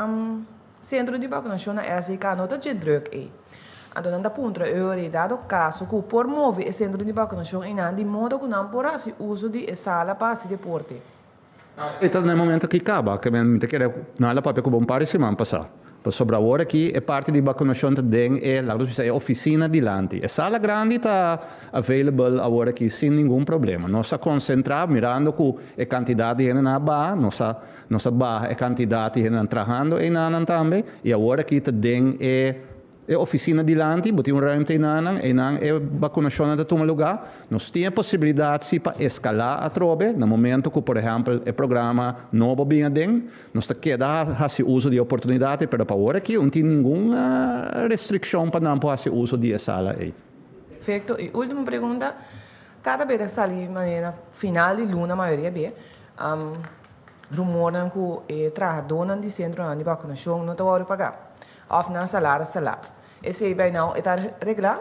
[SPEAKER 15] Sentro di bakunashon na SDK no ta dje druk ei. Anto nan ta puntra Eury dado kaso ku por move e sentro di bakunashon einan di modo ku nan por hasi uso di e sala pa hasi deporte.
[SPEAKER 7] Esei ta na e momento ki kaba, ke mi ta kere nan a papia ku bo un par di siman pasá. Pasobra awor aki e parti di bakunashon ta den e, laga nos bisa, e ofisina dilanti. E sala grandi ta available awor aki sin ningun problema. Nos a konsentrá mirando ku e kantidat di hendenan a baha, nos a Nos a baha e kantidat di hendenan trahando einanan tambe i awor aki ta den e e ofisina dilanti, bo tin un ruimte einanan, einan e bakunashonnan ta tuma lugá. Nos tin e posibilidat si pa eskalá atrobe na momento ku por ehèmpel e programa nobo bin aden, nos ta keda hasi uso di e oportunidat ei, pero pa awor aki no tin ningun restrikshon pa nan por hasi uso di e sala ei.
[SPEAKER 15] Perfecto. Y ultimo pregunta, cada bes ta sali manera na final di luna mayoria be, Rumornan ku e trahadónan di sentronan di bakunashon no ta wòrdu pagá òf nan salaris ta lat. Esei bai nau e ta reglá?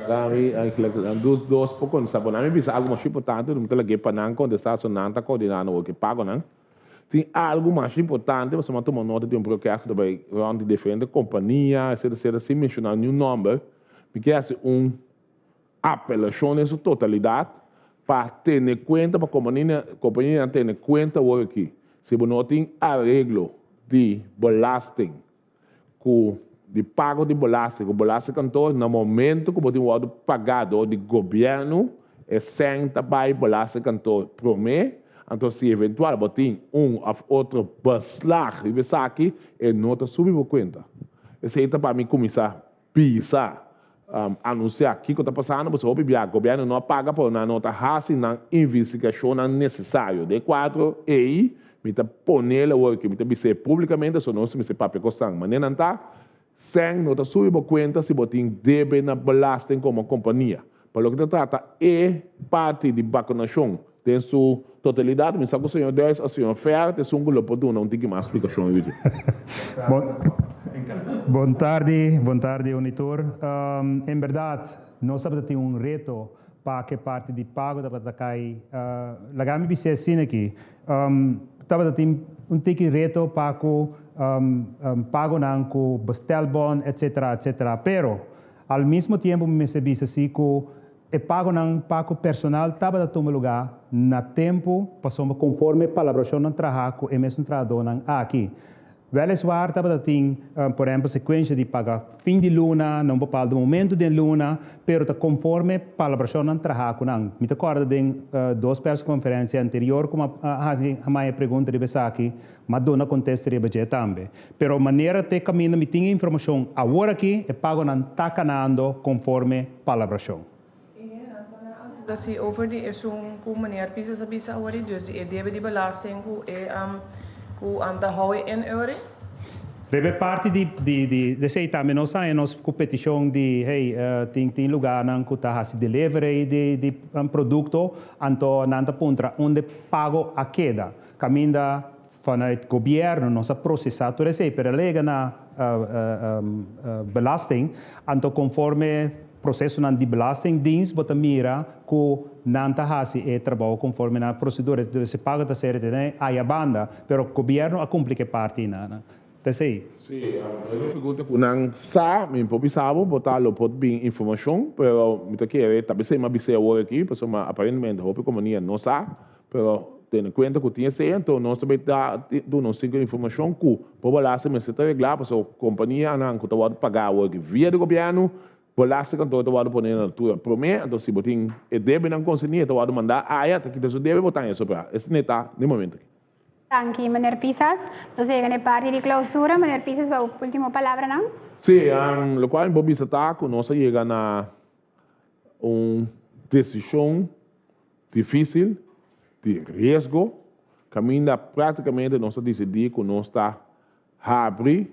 [SPEAKER 5] Dami eigenlijk dos dos por kontestá. Bo nan mi bisa algu masha importante, mi ta lag'é pa nan kontestá, so nan ta koordiná nan wòrdu pagonan. Tin algu masha importante pasobra mi a tuma nota di un project ku ta bai rònt di diferente kompania, etcetera, etcetera, sin menshoná niun nòmber. Mi ke hasi un Apelashon den su totalidat pa tene kuenta pa kompanianan tene kuenta awor aki si bo no tin areglo di belasting ku di pago di belasting ku belastingkantoor na momento ku bo tin wòrdu pagá dor di gobièrnu e sèn ta bai belastingkantoor promé anto si eventual bo tin un òf otro beslag riba esaki e no ta subi bo kuenta esei ta pa mi kuminsá Bisa, anunsiá kiko ta pasando pasobra hopi bia gobièrnu no a paga pero nan no ta hasi nan investigashonnan nesesario. Den e kuadro ei mi ta ponel awor ke mi ta bis'é públikamente so nos mester papia kosnan manera nan ta, sèn no ta subi bo kuenta si bo tin debe na belasting komo kompania. Pa loke ta trata e parti di bakunashon den su totalidat mi sa ku señor Duis òf señor Fer ta esun ku lo por duna un tiki mas splikashon riba dje.
[SPEAKER 16] Bon tardi, bon tardi Unitur. En berdad nos tabata tin un reto pa ke parti di pago tabata kai. Laga mi bis'é asina aki, tabata tin un tiki reto pa ku pagonan ku bestelbon etcetera etcetera pero al mismo tiempo mi mester bisa si ku E pagonan pa ku personal tabata tuma lugá na tempu pasobra konforme palabrashonnan trahá ku e mesun trahadónan aki. Wèliswaar tabata tin, por ehèmpel, sekuensha di paga fin di luna na un bepaldo momentu den luna, pero ta konforme palabrashonnan trahá ku nan. Mi ta kòrda den dos pèrskonferensia anterior ku mi a hasi a pregunta riba esaki, M'a duna kontesta riba dje tambe. Pero manera t'e kaminda mi tin e informashon awor aki, e pagonan ta kanando konforme palabrashon.
[SPEAKER 15] E hendenan ta na altura si over di esun ku meneer Pisas a bisa awor i dus di e debe di belasting ku e ku ta hou e in euro.
[SPEAKER 16] Riba e parti di di di esei tambe nos haña nos ku petishon di hey tin tin lugarnan ku ta hasi delivery di di produkto anto nan ta puntra unda e pago a keda. Caminda vanuit gobierno nos a procesa tur esey pero a lega na belasting anto conforme. procesonan di Belastingdienst bo ta mira cu nan ta haci e trabou conforme nan procedura. Dus e pago ta ser retene aya banda, pero gobierno a cumpli cu e parti nan. Ta esey.
[SPEAKER 5] Si, e pregunta cu nan sa, mi por bisa bo, por ta lo por bin informacion, pero mi ta kere, ta besey mi a bisey awor aki, pasobra aparentemente hopi compania no sa, pero tene cuenta cu tin esey, anto nos ta bay da duna un sinku informacion cu por belasting mester ta regla, pasobra companianan cu ta wordo paga awor aki via di gobierno, belasting kantoor ta wordo pone na altura prome, anto si bo tin e debenan concerni e ta wordo manda aya, ta kita su debe, bo ta haña sobra. Esne ta den momento aki.
[SPEAKER 4] Danki, meneer Pisas. Nos a yega na e parti di clausura. Meneer Pisas, bo ultimo palabranan?
[SPEAKER 5] Sí, locual mi por bisa ta cu nos a yega na un decision dificil, di riesgo, caminda practicamente nos a dicidi cu nos ta habri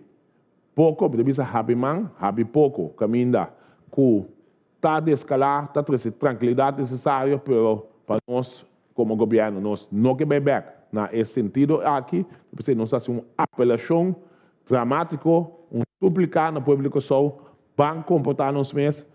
[SPEAKER 5] poco, mi ta bisa habri man, habri poco, caminda cu Ta descala, ta trece trankilidad necesario, pero pa nos como gobierno nos no ke bay bek na e sentido aki, p'esey nos ta haci un apelacion dramatico, un suplica na pueblo di Kòrsou, ban comporta nos mes,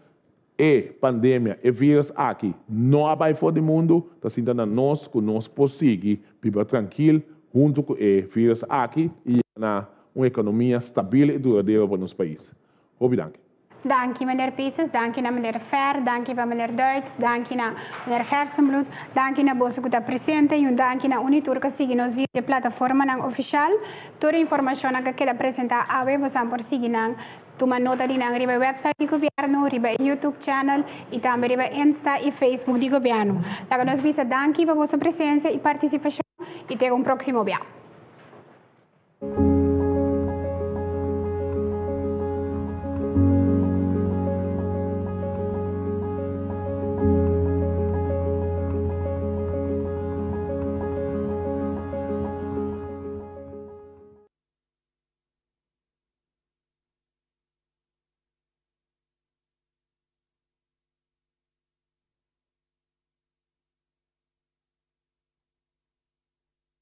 [SPEAKER 5] e pandemia, e virus aki no a bay for di mundo, ta sinta na nos cu nos por sigui biba trankil hunto cu e virus aki y yega na un economia stabil y duradero pa nos pais. Hopi danki.
[SPEAKER 4] Danki meneer Pisas, danki na meneer Fer, danki pa meneer Duits, danki na meneer Gerstenbluth, danki na boso ku ta presente i un danki na uni tur ku a sigui nos via e plataformanan ofishal. Tur e informashonnan ku a keda presentá awe bosan por sigui nan, tuma nota di nan riba e website di gobièrnu, riba e YouTube channel i tambe riba Insta i Facebook di gobièrnu. Laga nos bisa danki pa boso presensia i partisipashon i te un próksimo bia.